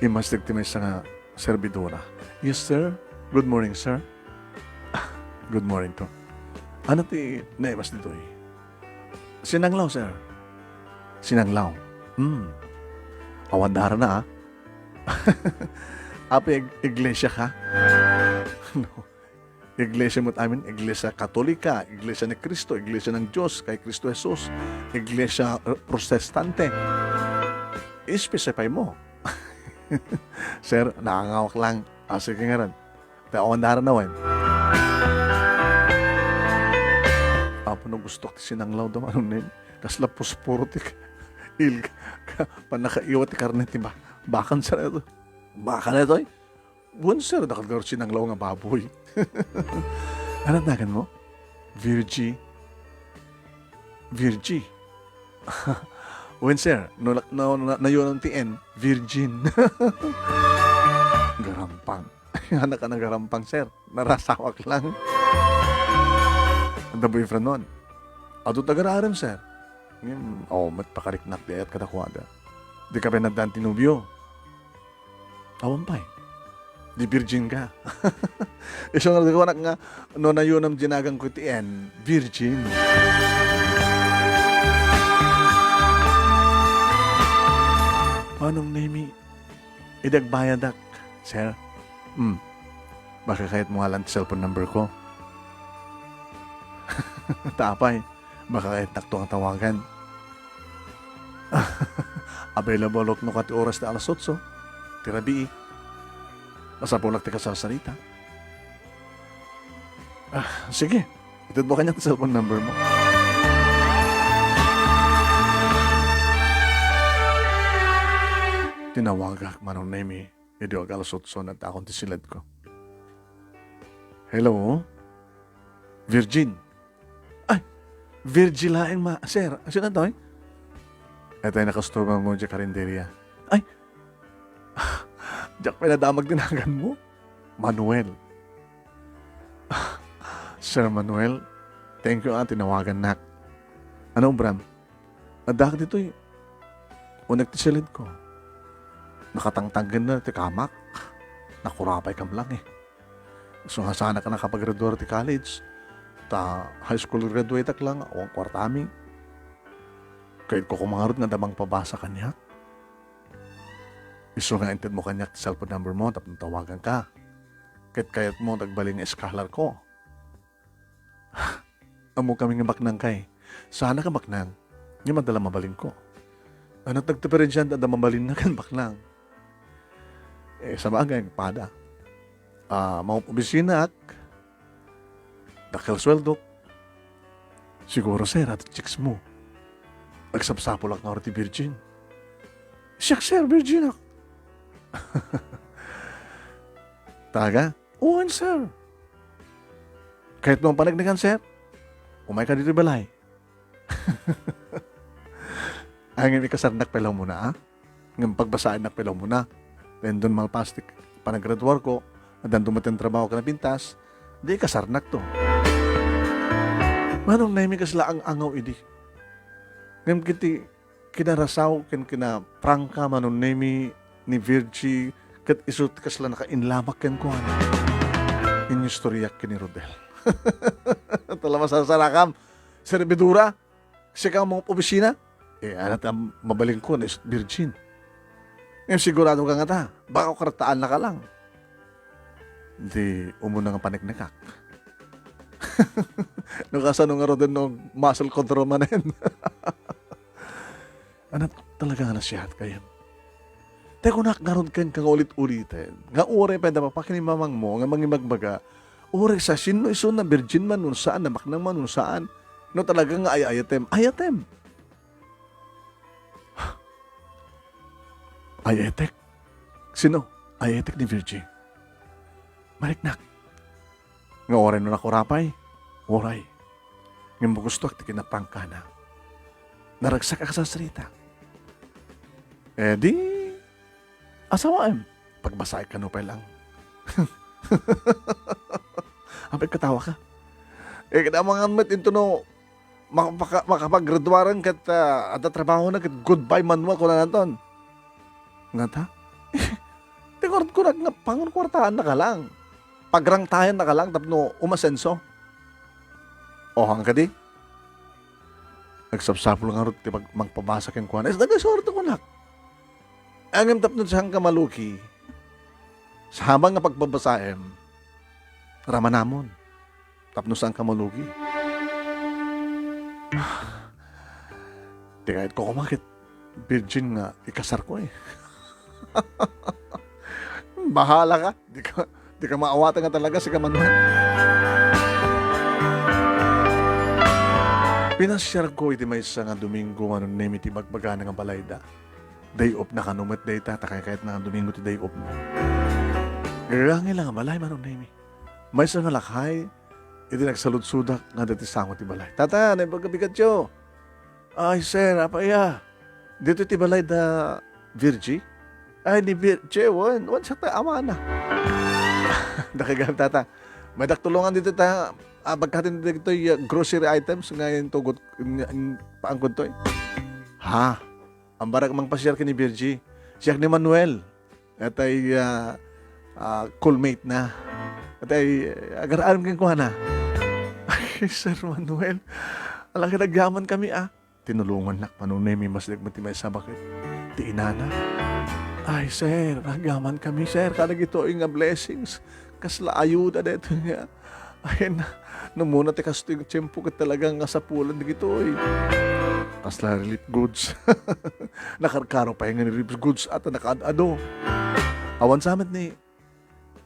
Imastig ti maysa nga servidora. "Yes, sir. Good morning, sir." "Ah, good morning to. Ano ti naimas ditoy?" "Sinanglaw, sir." "Sinanglaw? Hmm. Awan darana, ah." "Apay ig-, iglesia ka?" "No. Iglesia met amin, Iglesia Katolika, Iglesia ni Cristo, Iglesia ng Diyos kay Cristo Jesus, Iglesia, eh, Protestante." "Specify mo." "Sir, naangawak lang." "Ah, sige ngarud. Ta awan darana wen." Apo no gusto ti sinanglaw da, Manong Nemi. Kasla puspuro ti il-, ka-, pannakaiwat ti karne ti ba-, baka, sir, ito. "Baka na ito, eh?" "Wen, sir, dakkel ngarud sinanglaw nga baboy." "Ano dagan mo?" "Virgie." "Virgie?" "Wen, sir, no, no, no, nayunom ti N, virgin." Garampang. Anak a nagarampang, sir. Narasawak lang. Adda boyfriend mo? Adu tagararem, sir. Ngem, awan met pakariknak di ayat kadakuada. Dika pay addaan ti nobio? Awan pay. Di virgin ka. Isu nga kunak nga, no nayunom dinagan ko ti N, virgin. Manong Nemi, idi agbayadak, sir. Hmm. Baka kayat mo nga lang ti cellphone number ko. Ta apay, baka kayatnak to nga tawagan. Available no kati oras ti alas otso ti rabii. Masapulak ti kasarsarita. Ah, sige. Itedmo kaniak ti cellphone number mo. Tinawagak, Manong Nemi, idi ag-alas otso, nagtakon ti siledko. "Hello? Virgin?" "Ay, Virgie laeng, ma-, sir. Sino toy?" "Daytoy nga customer mo diay karinderia." "Ay, diak pay nadamag dinagan mo. Manuel." "Sir Manuel, thank you, ah, tinawagannak. Ano obram?" "Addaak ditoy. Unek ti siledko. Nakatangtanggen na ti kamak. Nakurapay kam lang, eh. Isu nga saannak a nakapagraduar ti college. Ta high school graduate-ak lang, awan kuartami. Kayatko koma ngarud nga adda mangpabasa kaniak. Isu nga intedmo kaniak ti cellphone number mo tapno tawaganka. Ket kayatmo nga agbalin nga scholar ko." "Ammok ngamin nga baknangka. Saanak a baknang. Ngem adda la mabalinko." "Ano ti agdiperensia ti adda mabalinna ken baknang?" "Eh, sabagay, pada. Ah, mangop-obisinaak. Dakkel sueldok. Siguro, sir, adu ti chicks mo. Agsapsapulak ngarud ti virgin." "Siak, sir, virginak." "Talaga?" "Wen, sir." "Kayatmo a paneknekan, sir? Umayka ditoy balay." "Ay, ngem ikasarnak pay la umuna, ah? Ngem pagbasaennak pay la umuna. Wen, no malpas ti panagraduarko, addan dumaten trabaho ken napintas, di ikasarnakto." Manong Nemi, kasla ang-angaw idi. Ngem ket ti kinarasaw ken kinaprangka, Manong Nemi, ni Virgie, ket isu ti kasla nakainlamak kenkuana. Inistoriak ken ni Rodel. "Talaga, masarsarakam, serbidora? Sika mangop-obisina?" "Eh, ano ti mabalinko, no isu virgin?" "Ngem sigurado ka ngata? Baka kwartaannaka lang." Di umuna nga paneknekak. No kasano ngaruden no muscle control manen. Ano talaga nga nasihat kayo? Te, kunak ngarud kenka nga ulit-uliten, nga uray pay adda pakpaknimamangmo nga mangibagbaga, uray sa sinno isuna, virgin man wenno saan, nabaknang man wenno saan, no talaga nga ay-ayatem, ayatem. Ay-etek? Sino? Ay-etek ni Virgie. Mariknak. Nga uray no nakurapay, uray. Ngem magustoak ti kinapangkana. Naragsak a kasasarita. Eh, di, asawaem. Pagbasaek kano pay lang. Apay katawa ka? Eh, kada mangan met into no, makapaka-, makapaggraduaren ket, ah, adda trabahona ket goodbye manual kunanaton. Ngata? Ti ngarud kunak nga pangunkuartaannaka lang. Pagrangtayannaka lang tapno umasenso. O, hangkadi? Nagsapsapul ngarud ti pag-, mangpabasa kenkuana. Is dagay suerto kunak. Ngem tapno saan ka malugi, sa habang nga pagbabasaem, ramanamon. Tapno saan ka malugi. Ti kayat ko koma ket virgin nga ikasar ko eh. Bahala ka. Di ka, di ka maawatan nga talaga, sika man man. Pinasiar ko iti maysa nga Domingo, Manong Nemi, iti bagbagana nga balayda. Day off na kano met dayta, ta kayat na nga Domingo ti day off na. Gagangay lang nga balay, Manong Nemi. Maysa nga lakay, iti nagsaludsodak nga adda ti sango ti balay. "Tata, naimbag a bigatyo." "Ay, sir, apay a? Ditoy ti balay da Virgie?" "Ay, ni Virgie, wen, wen, siak ti amana." Dakagam, tata. Maydak tulongan ditoy ta, ah, pagkatin ditoy, ah, grocery items nga intugot, nga, in-, paangkod toy. Ha? Ambarak mangpasiar ken ni Virgie. Siak ni Manuel. Atay, ah, ah, cellmate na. Atay, agar-aram kenkuana. Ay, Sir Manuel, ala ket agyaman kami, ah. Tinulongannak, Manong Nemi, masdek met ti maysa baket ti inana. Ay, sir, agyaman kami, sir, kadagitoy nga blessings. Kasla ayuda daytoy nga Ay, na, no muna ti kastoy nga tiempo ket talaga nga sapulan dagitoy. Kasla relief goods. Nakarkaro pay nga relief goods at nakaad-ado. Awan sa met ni,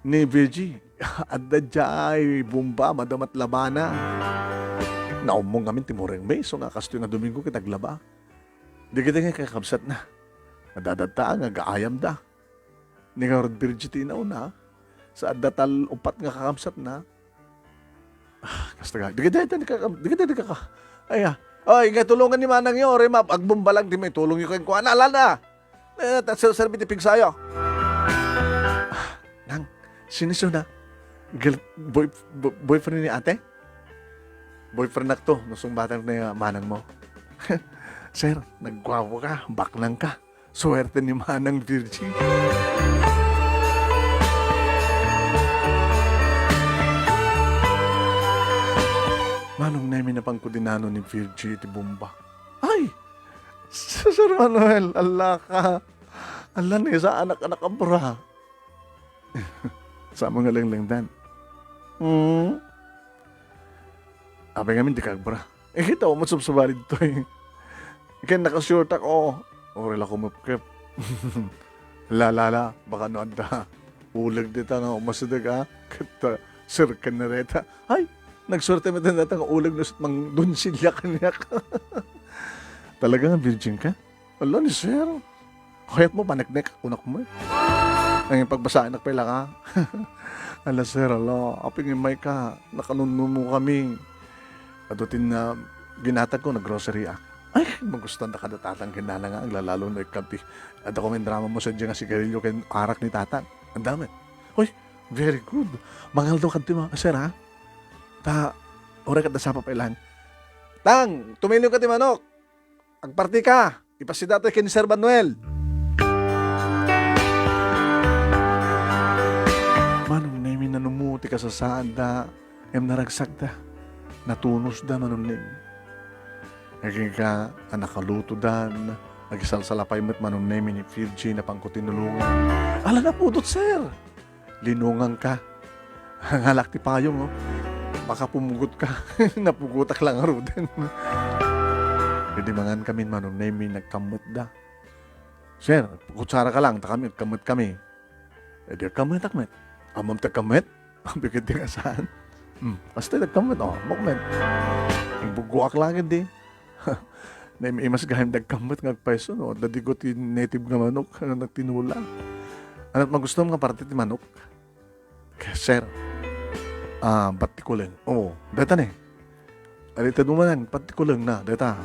ni Virgie. Adda diay bomba, madama ti labana. Naummong ngamin ti murengmi, isu nga kastoy nga Domingo ket aglaba. Dagiti nga kakabsatna. Nadadatta nga agaayamda. Ni ngarud Virgie ti inauna, sa adda tal-, uppat nga kakabsatna. Ah, kasta ka. Dagiti, dagiti, dagiti, dagiti ka. Ay, ah. Oy, nga tulongan ni manangyo, uray ma-, agbomba lang ti maitulongyo kenkuana, ala na. Eh, ta-, sir-, serbi ti pigsayo. Ah, nang, sino, sino na? Girl-, boy-, bo-, boyfriend ni ate? Boyfriendnak to, no sungbatang ni manang mo. Sir, nagguapo ka, baknang ka. Suwerte ni Manang Virgie. Manong Nemi, napangkudinano ni Virgie iti bomba. Ay! Sir Manuel, ala ka. Ala ni sa anak-anak abra. Sa mga lenglengdan. Hmm? Apay ngamin, di ka agbra. Eh, kita mo, magsubsubalid to eh. Ken nakasuretak, oh. Uri la kumupkep. La, la, la, baka no adda uleg dita nga umasideg, ah. Ket, ah, sir, ken nareta. Ay, nagsuerte met data nga uleg no sut mang donsilya kaniak. Talaga nga virgin ka? Ala ni sir. Kayat mo, paneknek, kunak mo eh. Ang pagbasain, nakpela ka. Ala, sir, ala, aping imay ka, nakanunnumo kami. Adu tin na ginatag ko, nag-grocery ah. Ay, magustuhan da kada tatang kinana nga, aglalalo na ikabti. Ada ko may drama mo sa dyan nga sigarilyo kay arak ni tatang. Ang dami. Hoy, very good. Mangaldo ka ti mga, sir, ha? Ta, ore ka da sapa pa ilan. Tang, tumiliw ka ti manok. Agparti ka, ipasida toy ken ni Sir Manuel. Manong Nemi, nanumo ti kasasaadda, ngem naragsakda. Natunosda, Manong Nemi. Agingga a nakalutodan, agisalsalapay met, Manong Nemi, ni Virgie, napangko tinulongan. Ala, napudot, sir! Linungan ka. Ngalak ti payong, oh. Baka pumugot ka. Napugotak lang ngaruden. Idi mangan kami, Manong Nemi, nagkammetda. Sir, kutsara ka lang, ta kami, agkammet kami. Idi agkammetak met. Ammom ti agkammet? Bigit di nga saan. Hmm, basta agkammet, oh, mukmet. Ibuguak lang, di. Naimas gayam dagkammet nga agpayso, no? Dadigo ti native nga manok, nga nagtinula. Ano, magustom nga parte ti manok? Sir, ah, bat ti kuleng. Oo, dayta ne. Aritedmo manen, bat ti kuleng na, dayta.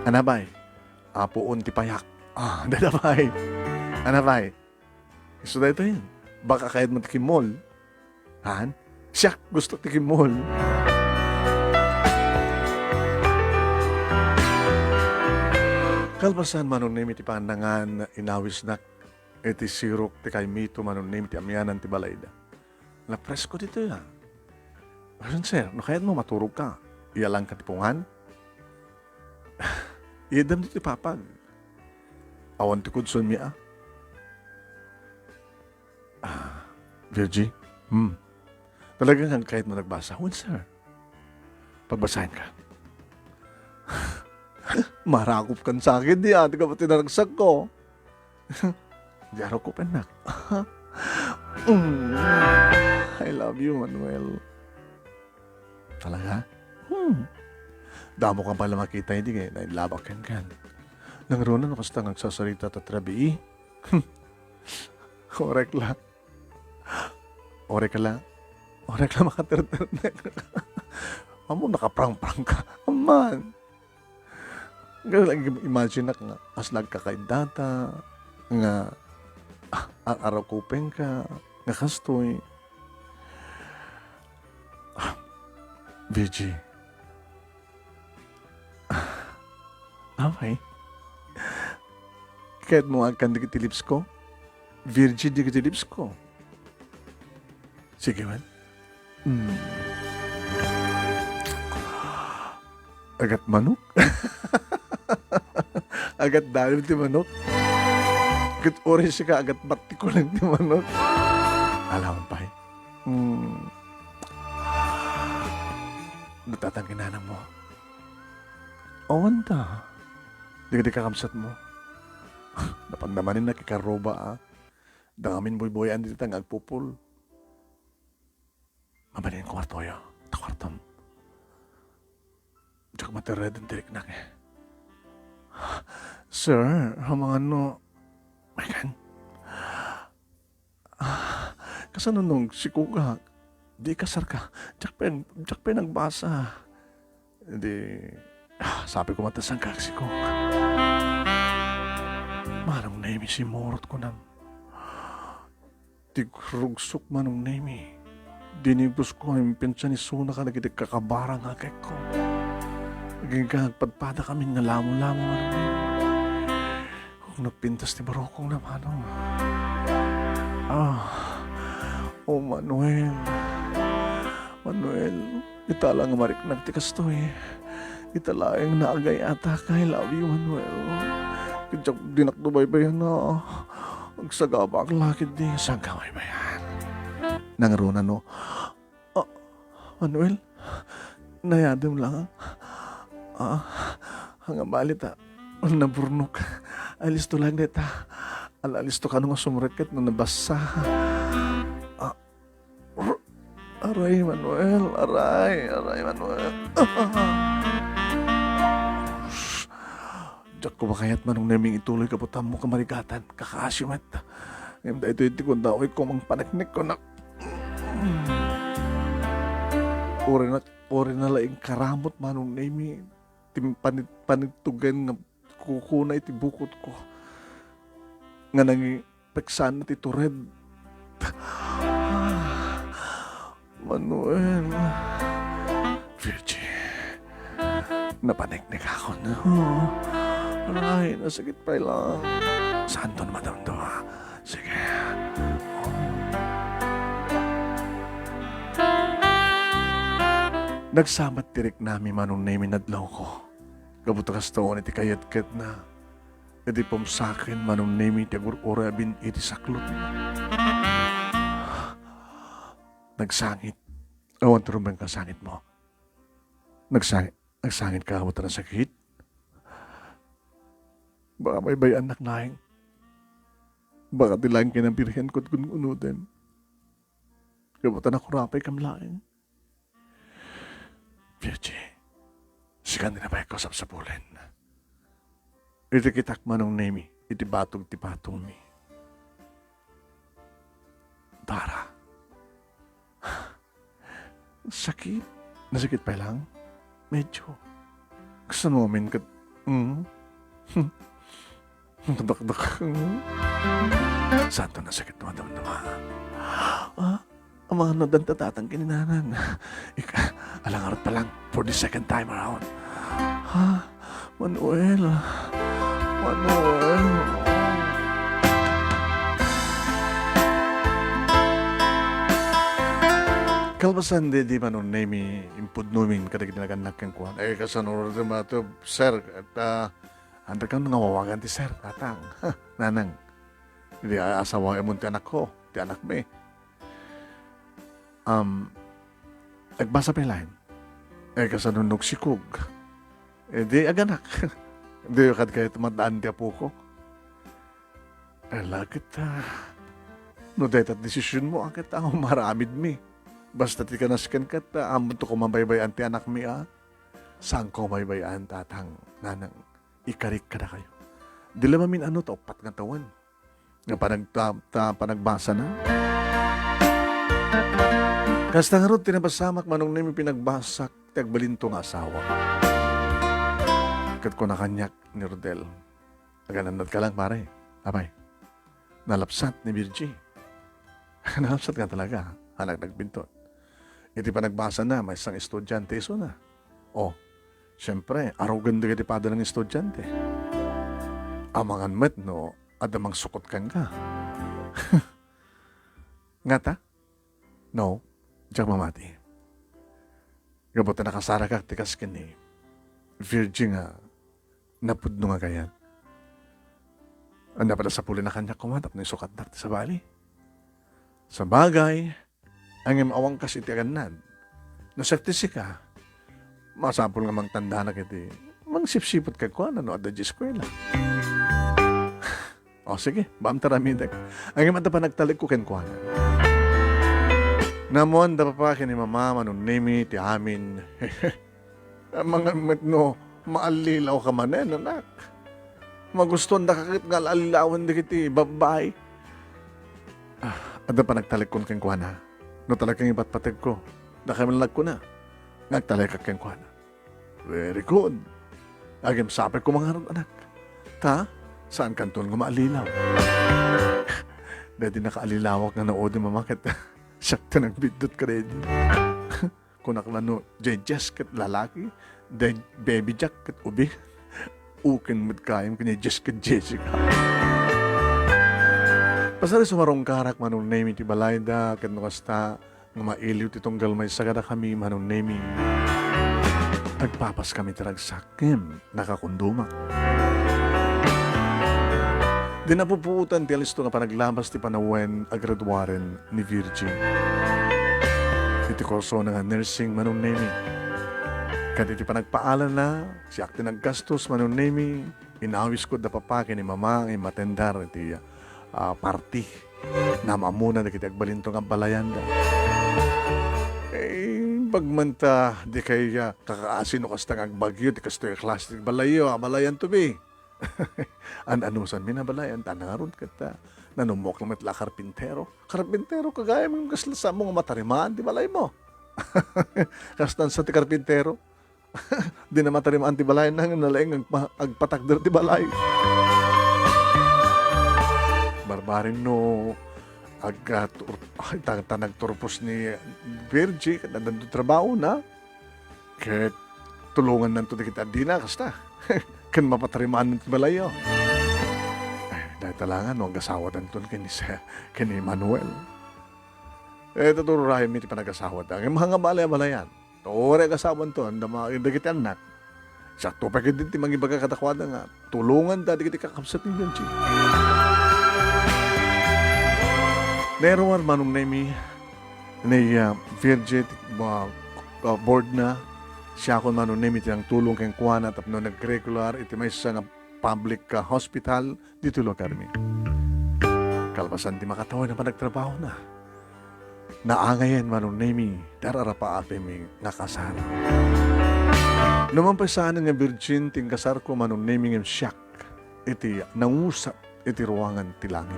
Anabay, apuon ti payak. Ah, dayta bay. Anabay. Isu daytoy. Baka kayatmo ti kimmol. Han? Siak, gusto ti kimmol. Kalpasan, Manong Nemi, ti pannangan, inawisnak iti sirok ti kaymito, Manong Nemi, ti amianan ti balayda. Napresko ditoy, a. Ayan, sir, no kayatmo, maturogka. Iyalanka ti pungan. Iyaddam ditoy papag. Awan ti kudsonmi, a. Ah, Virgie? Hmm. Talaga nga kayatmo nagbasa? Wen, sir. Pagbasaenka. Marakop kan sakit, di, ati ka pati naragsak ko. Di araw ko penak. Mm. I love you, Manuel. Talaga? Hmm. Damo kan pala makita, hindi kay nailabak kan kan. Nangruna no kasta nga agsasarita ta trabii. Korek la. Orek la. Orek la makaterternek. Amo, nakaprangprang ka. Aman. Nga, imagine nak nga, kasla agkakaiddata, nga, ah, ar-, araw kupeng ka, nga kastoy. Ah, Virgie. Ah, apay? Kayatmo nga agkan dagiti lips ko? Virgie dagiti lips ko. Sige man. Mm. Agat manok? Agat dalim ti manok? Ket uray sika agat bat ti kuleng ti manok? Alam pay. Mm. Datatan kinanam mo. Awan ta. Di ka, di kakabsat mo. Napagdamanin na kikaroba, ah. Dangamin buybuyan dita nga agpupul. Mabalin kuartoyo. Ta kuartom. Diak materreden ti riknak, eh. Sir, amangan no, may kan? Ah, kasano nung sikogak? Di kasarka. Diak pay, diak pay nagbasa. Di, ah, sabi ko, matasan ka, sikog. Manong Nemi, simurot ko nam. Ti rugsok, Manong Nemi. Dinigos ko, impensa ni suna ka dagiti kakabara nga kekko. Agingga agpadpada kami nga lamo-lamo, Manong Nemi. Kung napintas ti barukong na, Manong. Ah, oh, Manuel. Manuel, ita la nga mariknak ti kastoy. Ita laeng naagay-atak. I love you, Manuel. Diak, dinak to baybayan na. Agsagabak la ketdi. Saan ka baybayan? Nangruna no. Ah, Manuel, nayadem lang. Ah, nga bali ta, naburnok. Alisto lang deta. Ala, alisto kano nga sumrekket no nabasa. Ah, r-, aray, Manuel, aray, aray, Manuel. Diak ko makayat, Manong Neming, ituloy kabutammo kamarigatan. Kakaasi met. Ngem daytoy ti kunda, oy, kumang paneknek ko na. Uri na, uri na laeng karamot, Manong Nemi. Ti panit-, panittugen nga kukuna iti bukod ko. Nga nangi-, peksan ti tured. Manuel. Virgie. Napaneknek ako, no? Aray, nasakit pay lang. Saan to na madamdama? Sige. Nagsamat ti riknami, Manong Nemi, nadlawko. Gapu ta kasta unay ti kayatketna. Iti pumsaken, Manong Nemi, ti agur-uraben iti saklot. Nagsangit. Awan ti rumbeng kasangit mo. Nagsangit, nagsangit ka, awan ta nasakit. Baka may bayaannak laeng. Baka ti laeng kinabirhen ko ti gun-unoden. Gapu ta nakurapay kam laeng. Virgie, sikan ti nabayko sapsapulen. Iti kitak, Manong Nemi, iti batog ti patongmi. Dara, Sakit? Nasakit pay lang? Medyo. Kasano amin ket, mm? Madakdak. Saan to nasakit madamdama? Ah, amangan no adda tatang ken ni nanang. Ika, alangarot pa lang for the second time around. Ha? Manuel. Manuel. Kalpasan di, di Manong Nemi, impudnomin kadagiti nagannak kenkuana. Eh, kasano ti matup, sir? At, ah, anda kan nga wawagan ti sir, tatang. Nanang. Di, ah, asawaemon ti anakko, ti anakmi. Um, agbasa pay laeng. Eh, kasano no agsikog? Eh, di aganak. Di kad kayat maddaan ti apoko. Eh, la ket, ah, no dayta ti desisionmo, a ket, ah, umaramidmi. Basta ti kanasken ket, ah, ammoto koma baybay-an ti anakmi, ah. Saanko baybay-an, tatang, nanang, ikarik kadakayo. Di la mamin-ano ta uppat nga tawen nga panag-, ta, ta panagbasana. Kasta ngarud ti napasamak, Manong Nemi, pinagbasak ti agbalinto nga asawa. Ket kuna kaniak ni Rodel, "Aganannadka lang, pare. Apay, nalapsat ni Virgie." Nalapsat nga talaga, anak nagbinton. Iti panagbasana, maysa nga estudiante isuna. O, siempre, arugen dagiti padana nga estudiante. Amangan met no adda mangsukot kenka. Ngata? No, diak mamati. Gapu ta nakasarakak ti kas ken ni Virgie nga napudno nga kayat. Ania pay a sapulna kaniak koma tapno isukatnak ti sabali? Sabagay, ngem awan kas iti agannad. No siak ti sika, masapul nga mangtandanak iti mangsipsiput kenkuana no adda idiay eskuela. O, sige, baam ta aramidek. Ngem adda panagtalekko kenkuana. Nammoanda, Papa, ken ni Mama, Manong Nemi, ti amin. Amangan met no maallilawka manen, anak. Magustuandaka ket nga al-allilawen dagiti babbai. Ah, adda panagtalekkon kenkuana. No talaga nga ipatpategko, dakayo met la agkuna nga agtalekak kenkuana. Very good. Ngem sapay koma ngarud, anak. Ta, saankanton nga maallilaw. Daydi nakaallilawak nga naudi, Mama, ket siak ti nagbiddut kadaydi. Kunak la no, Jay Jess ket lalaki, day Baby Jack ket ubing. Uken met gayam ken ni Jess ket Jessica. Pasari sumarungkarak, Manong Nemi, ti balayda, ket no kasta, nga mailiw ti tunggal maysa kadakami, Manong Nemi. Agpapaskami ti ragsak, ngem nakakundomak. Di napupuotan ti alisto nga panaglabas ti panawen a graduaren ni Virgie iti kursona nga nursing, Manong Nemi. Ket iti panagpaalanna, siak ti naggastos, Manong Nemi. Inawisko da Papa ken ni Mama nga immatendar iti, ah, party. Naam-ammona dagiti agbalinto nga abbalayanda. Eh, imbag man ta, dikay, ah, kakaasi no kasta nga agbagyo ti kastoy a klase ti balayyo, abalayanto bi. An-anusanmi nabalayan, ta ngarud ket, ah, nanummok lamet la a karpintero. Karpintero, gagayam, kasla saanmo nga matarimaan ti balaymo. Kastan sa ti karpintero. Dina matarimaan ti balayna, ngem nalaing agpa-, agpatakder ti balay. Barbareng no agka-, tur-, ay, ta, ta nagturpos ni Virgie, ket addanto trabahona, ket tulongannanto dagiti addina, kasta. Ken mapatarimaan ti balayyo. Eh, dayta la nga no agasawadanton ken ni Se-, ken ni Manuel. Eh, tuturayenmi ti panagasawada. Ngem mangabali a balayan. Uray agasawanto, anda ma-, dagiti annak. Sakto pay ketdi ti mangibaga kadakuada nga tulonganda dagiti kakabsat ni Virgie. Nairuar, Manong Nemi, ni, ah, Virgie, ah, ah, boardna, siakon, Manong Nemi, ti nangtulong kenkuana tapno nagregular iti maysa nga public, ah, hospital ditoy lugarmi. Kalpasan ti makatawen a panagtrabahona, naangayen, Manong Nemi, ti ar-arapaapmi nga kasar. Numan pay saanen nga birgin ti inkasarko, Manong Nemi, ngem siak iti nangusat iti ruangan ti langit.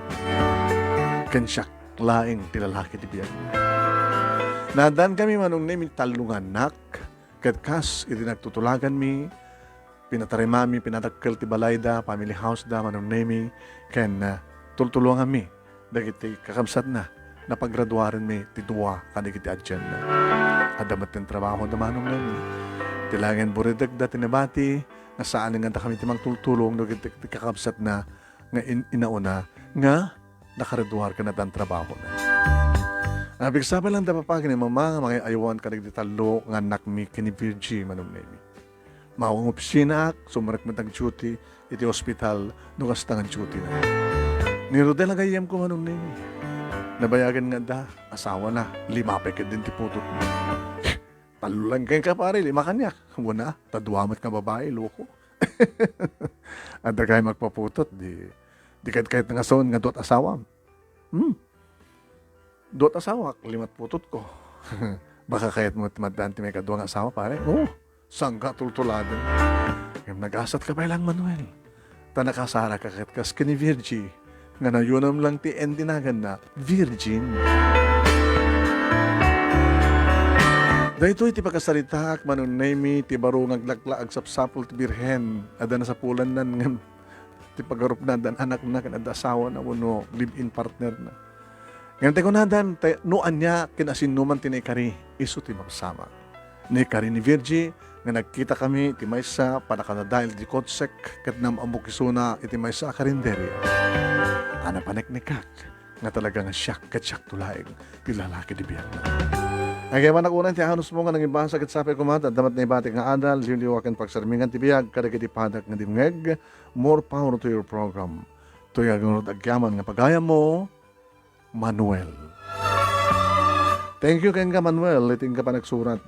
Ken siak laeng ti lalaki ti biag. Naaddankami, Manong Nemi, tallo nga annak, ket kas iti nagtutulaganmi, pinatarimami, pinadakkel ti balayda, family house da, Manong Nemi, ken, ah, tultulonganmi dagiti kakabsatna. Napagraduarenmi ti dua kadagiti adianna. Adda met ti trabaho da, Manong Nemi. Ti laeng buridekda ti nabati, nga saan nga dakami ti mangtultulong dagiti kakabsatna nga in-, inauna nga nakagraduar ken addan trabahona. Napigsapay lang da papa ken ni mama nga mangay-aywan kadagiti tallo nga annakmi ken ni Virgie, Manong Nemi. Maong opisinaak, sumrek met nag-duty iti hospital no kasta nga duty na. Ni Rodel a gayyemko, Manong Nemi. Nabayagen nga adda asawana, lima pay ketdin ti putotna. Tallo lang kenka, pare, lima kaniak. Wen a, ta dua met nga babai, loko. Adda kayat magpaputot, di, di kayat, kayat nga sawen nga duat asawam. Hmm. Duat asawak, limat putotko. Baka kayatmo ti maddaan ti maikadua nga asawa, pare? Oo. Sangga tultuladen. Ngem nagasatka pay lang, Manuel. Ta nakasaraka ket kas ken ni Virgie, nga nayonam lang ti N D naganna, virgin. Daytoy ti pakasaritaak, Manong Nemi, ti baro nga aglakla agsapsapul ti Birhen. Adda nasapulannan ngem ti pagarupna, addan anakna ken adda asawana wenno live-in partnerna. Ngem ti kunadan, ta no ania ken asinoman ti naikari, isu ti mapasamak. Naikari ni Virgie nga nagkitakami iti maysa pannakadadael iti kotsek ket nam-ammok isuna iti maysa a karinderia. A, napaneknekak nga talaga nga siak ket siakto laeng ti lalaki ti biagna. Agyaman a unay ti anusmo nga nangibasa ket sapay koma ta adda met naibati nga adal, liwliwa ken pagsarmingan ti biag kadagiti padak nga dimngeg. More power to your program. Toy nga agyaman nga pagayammo, Manuel. Thank you kenka, Manuel, iti inka panagsurat.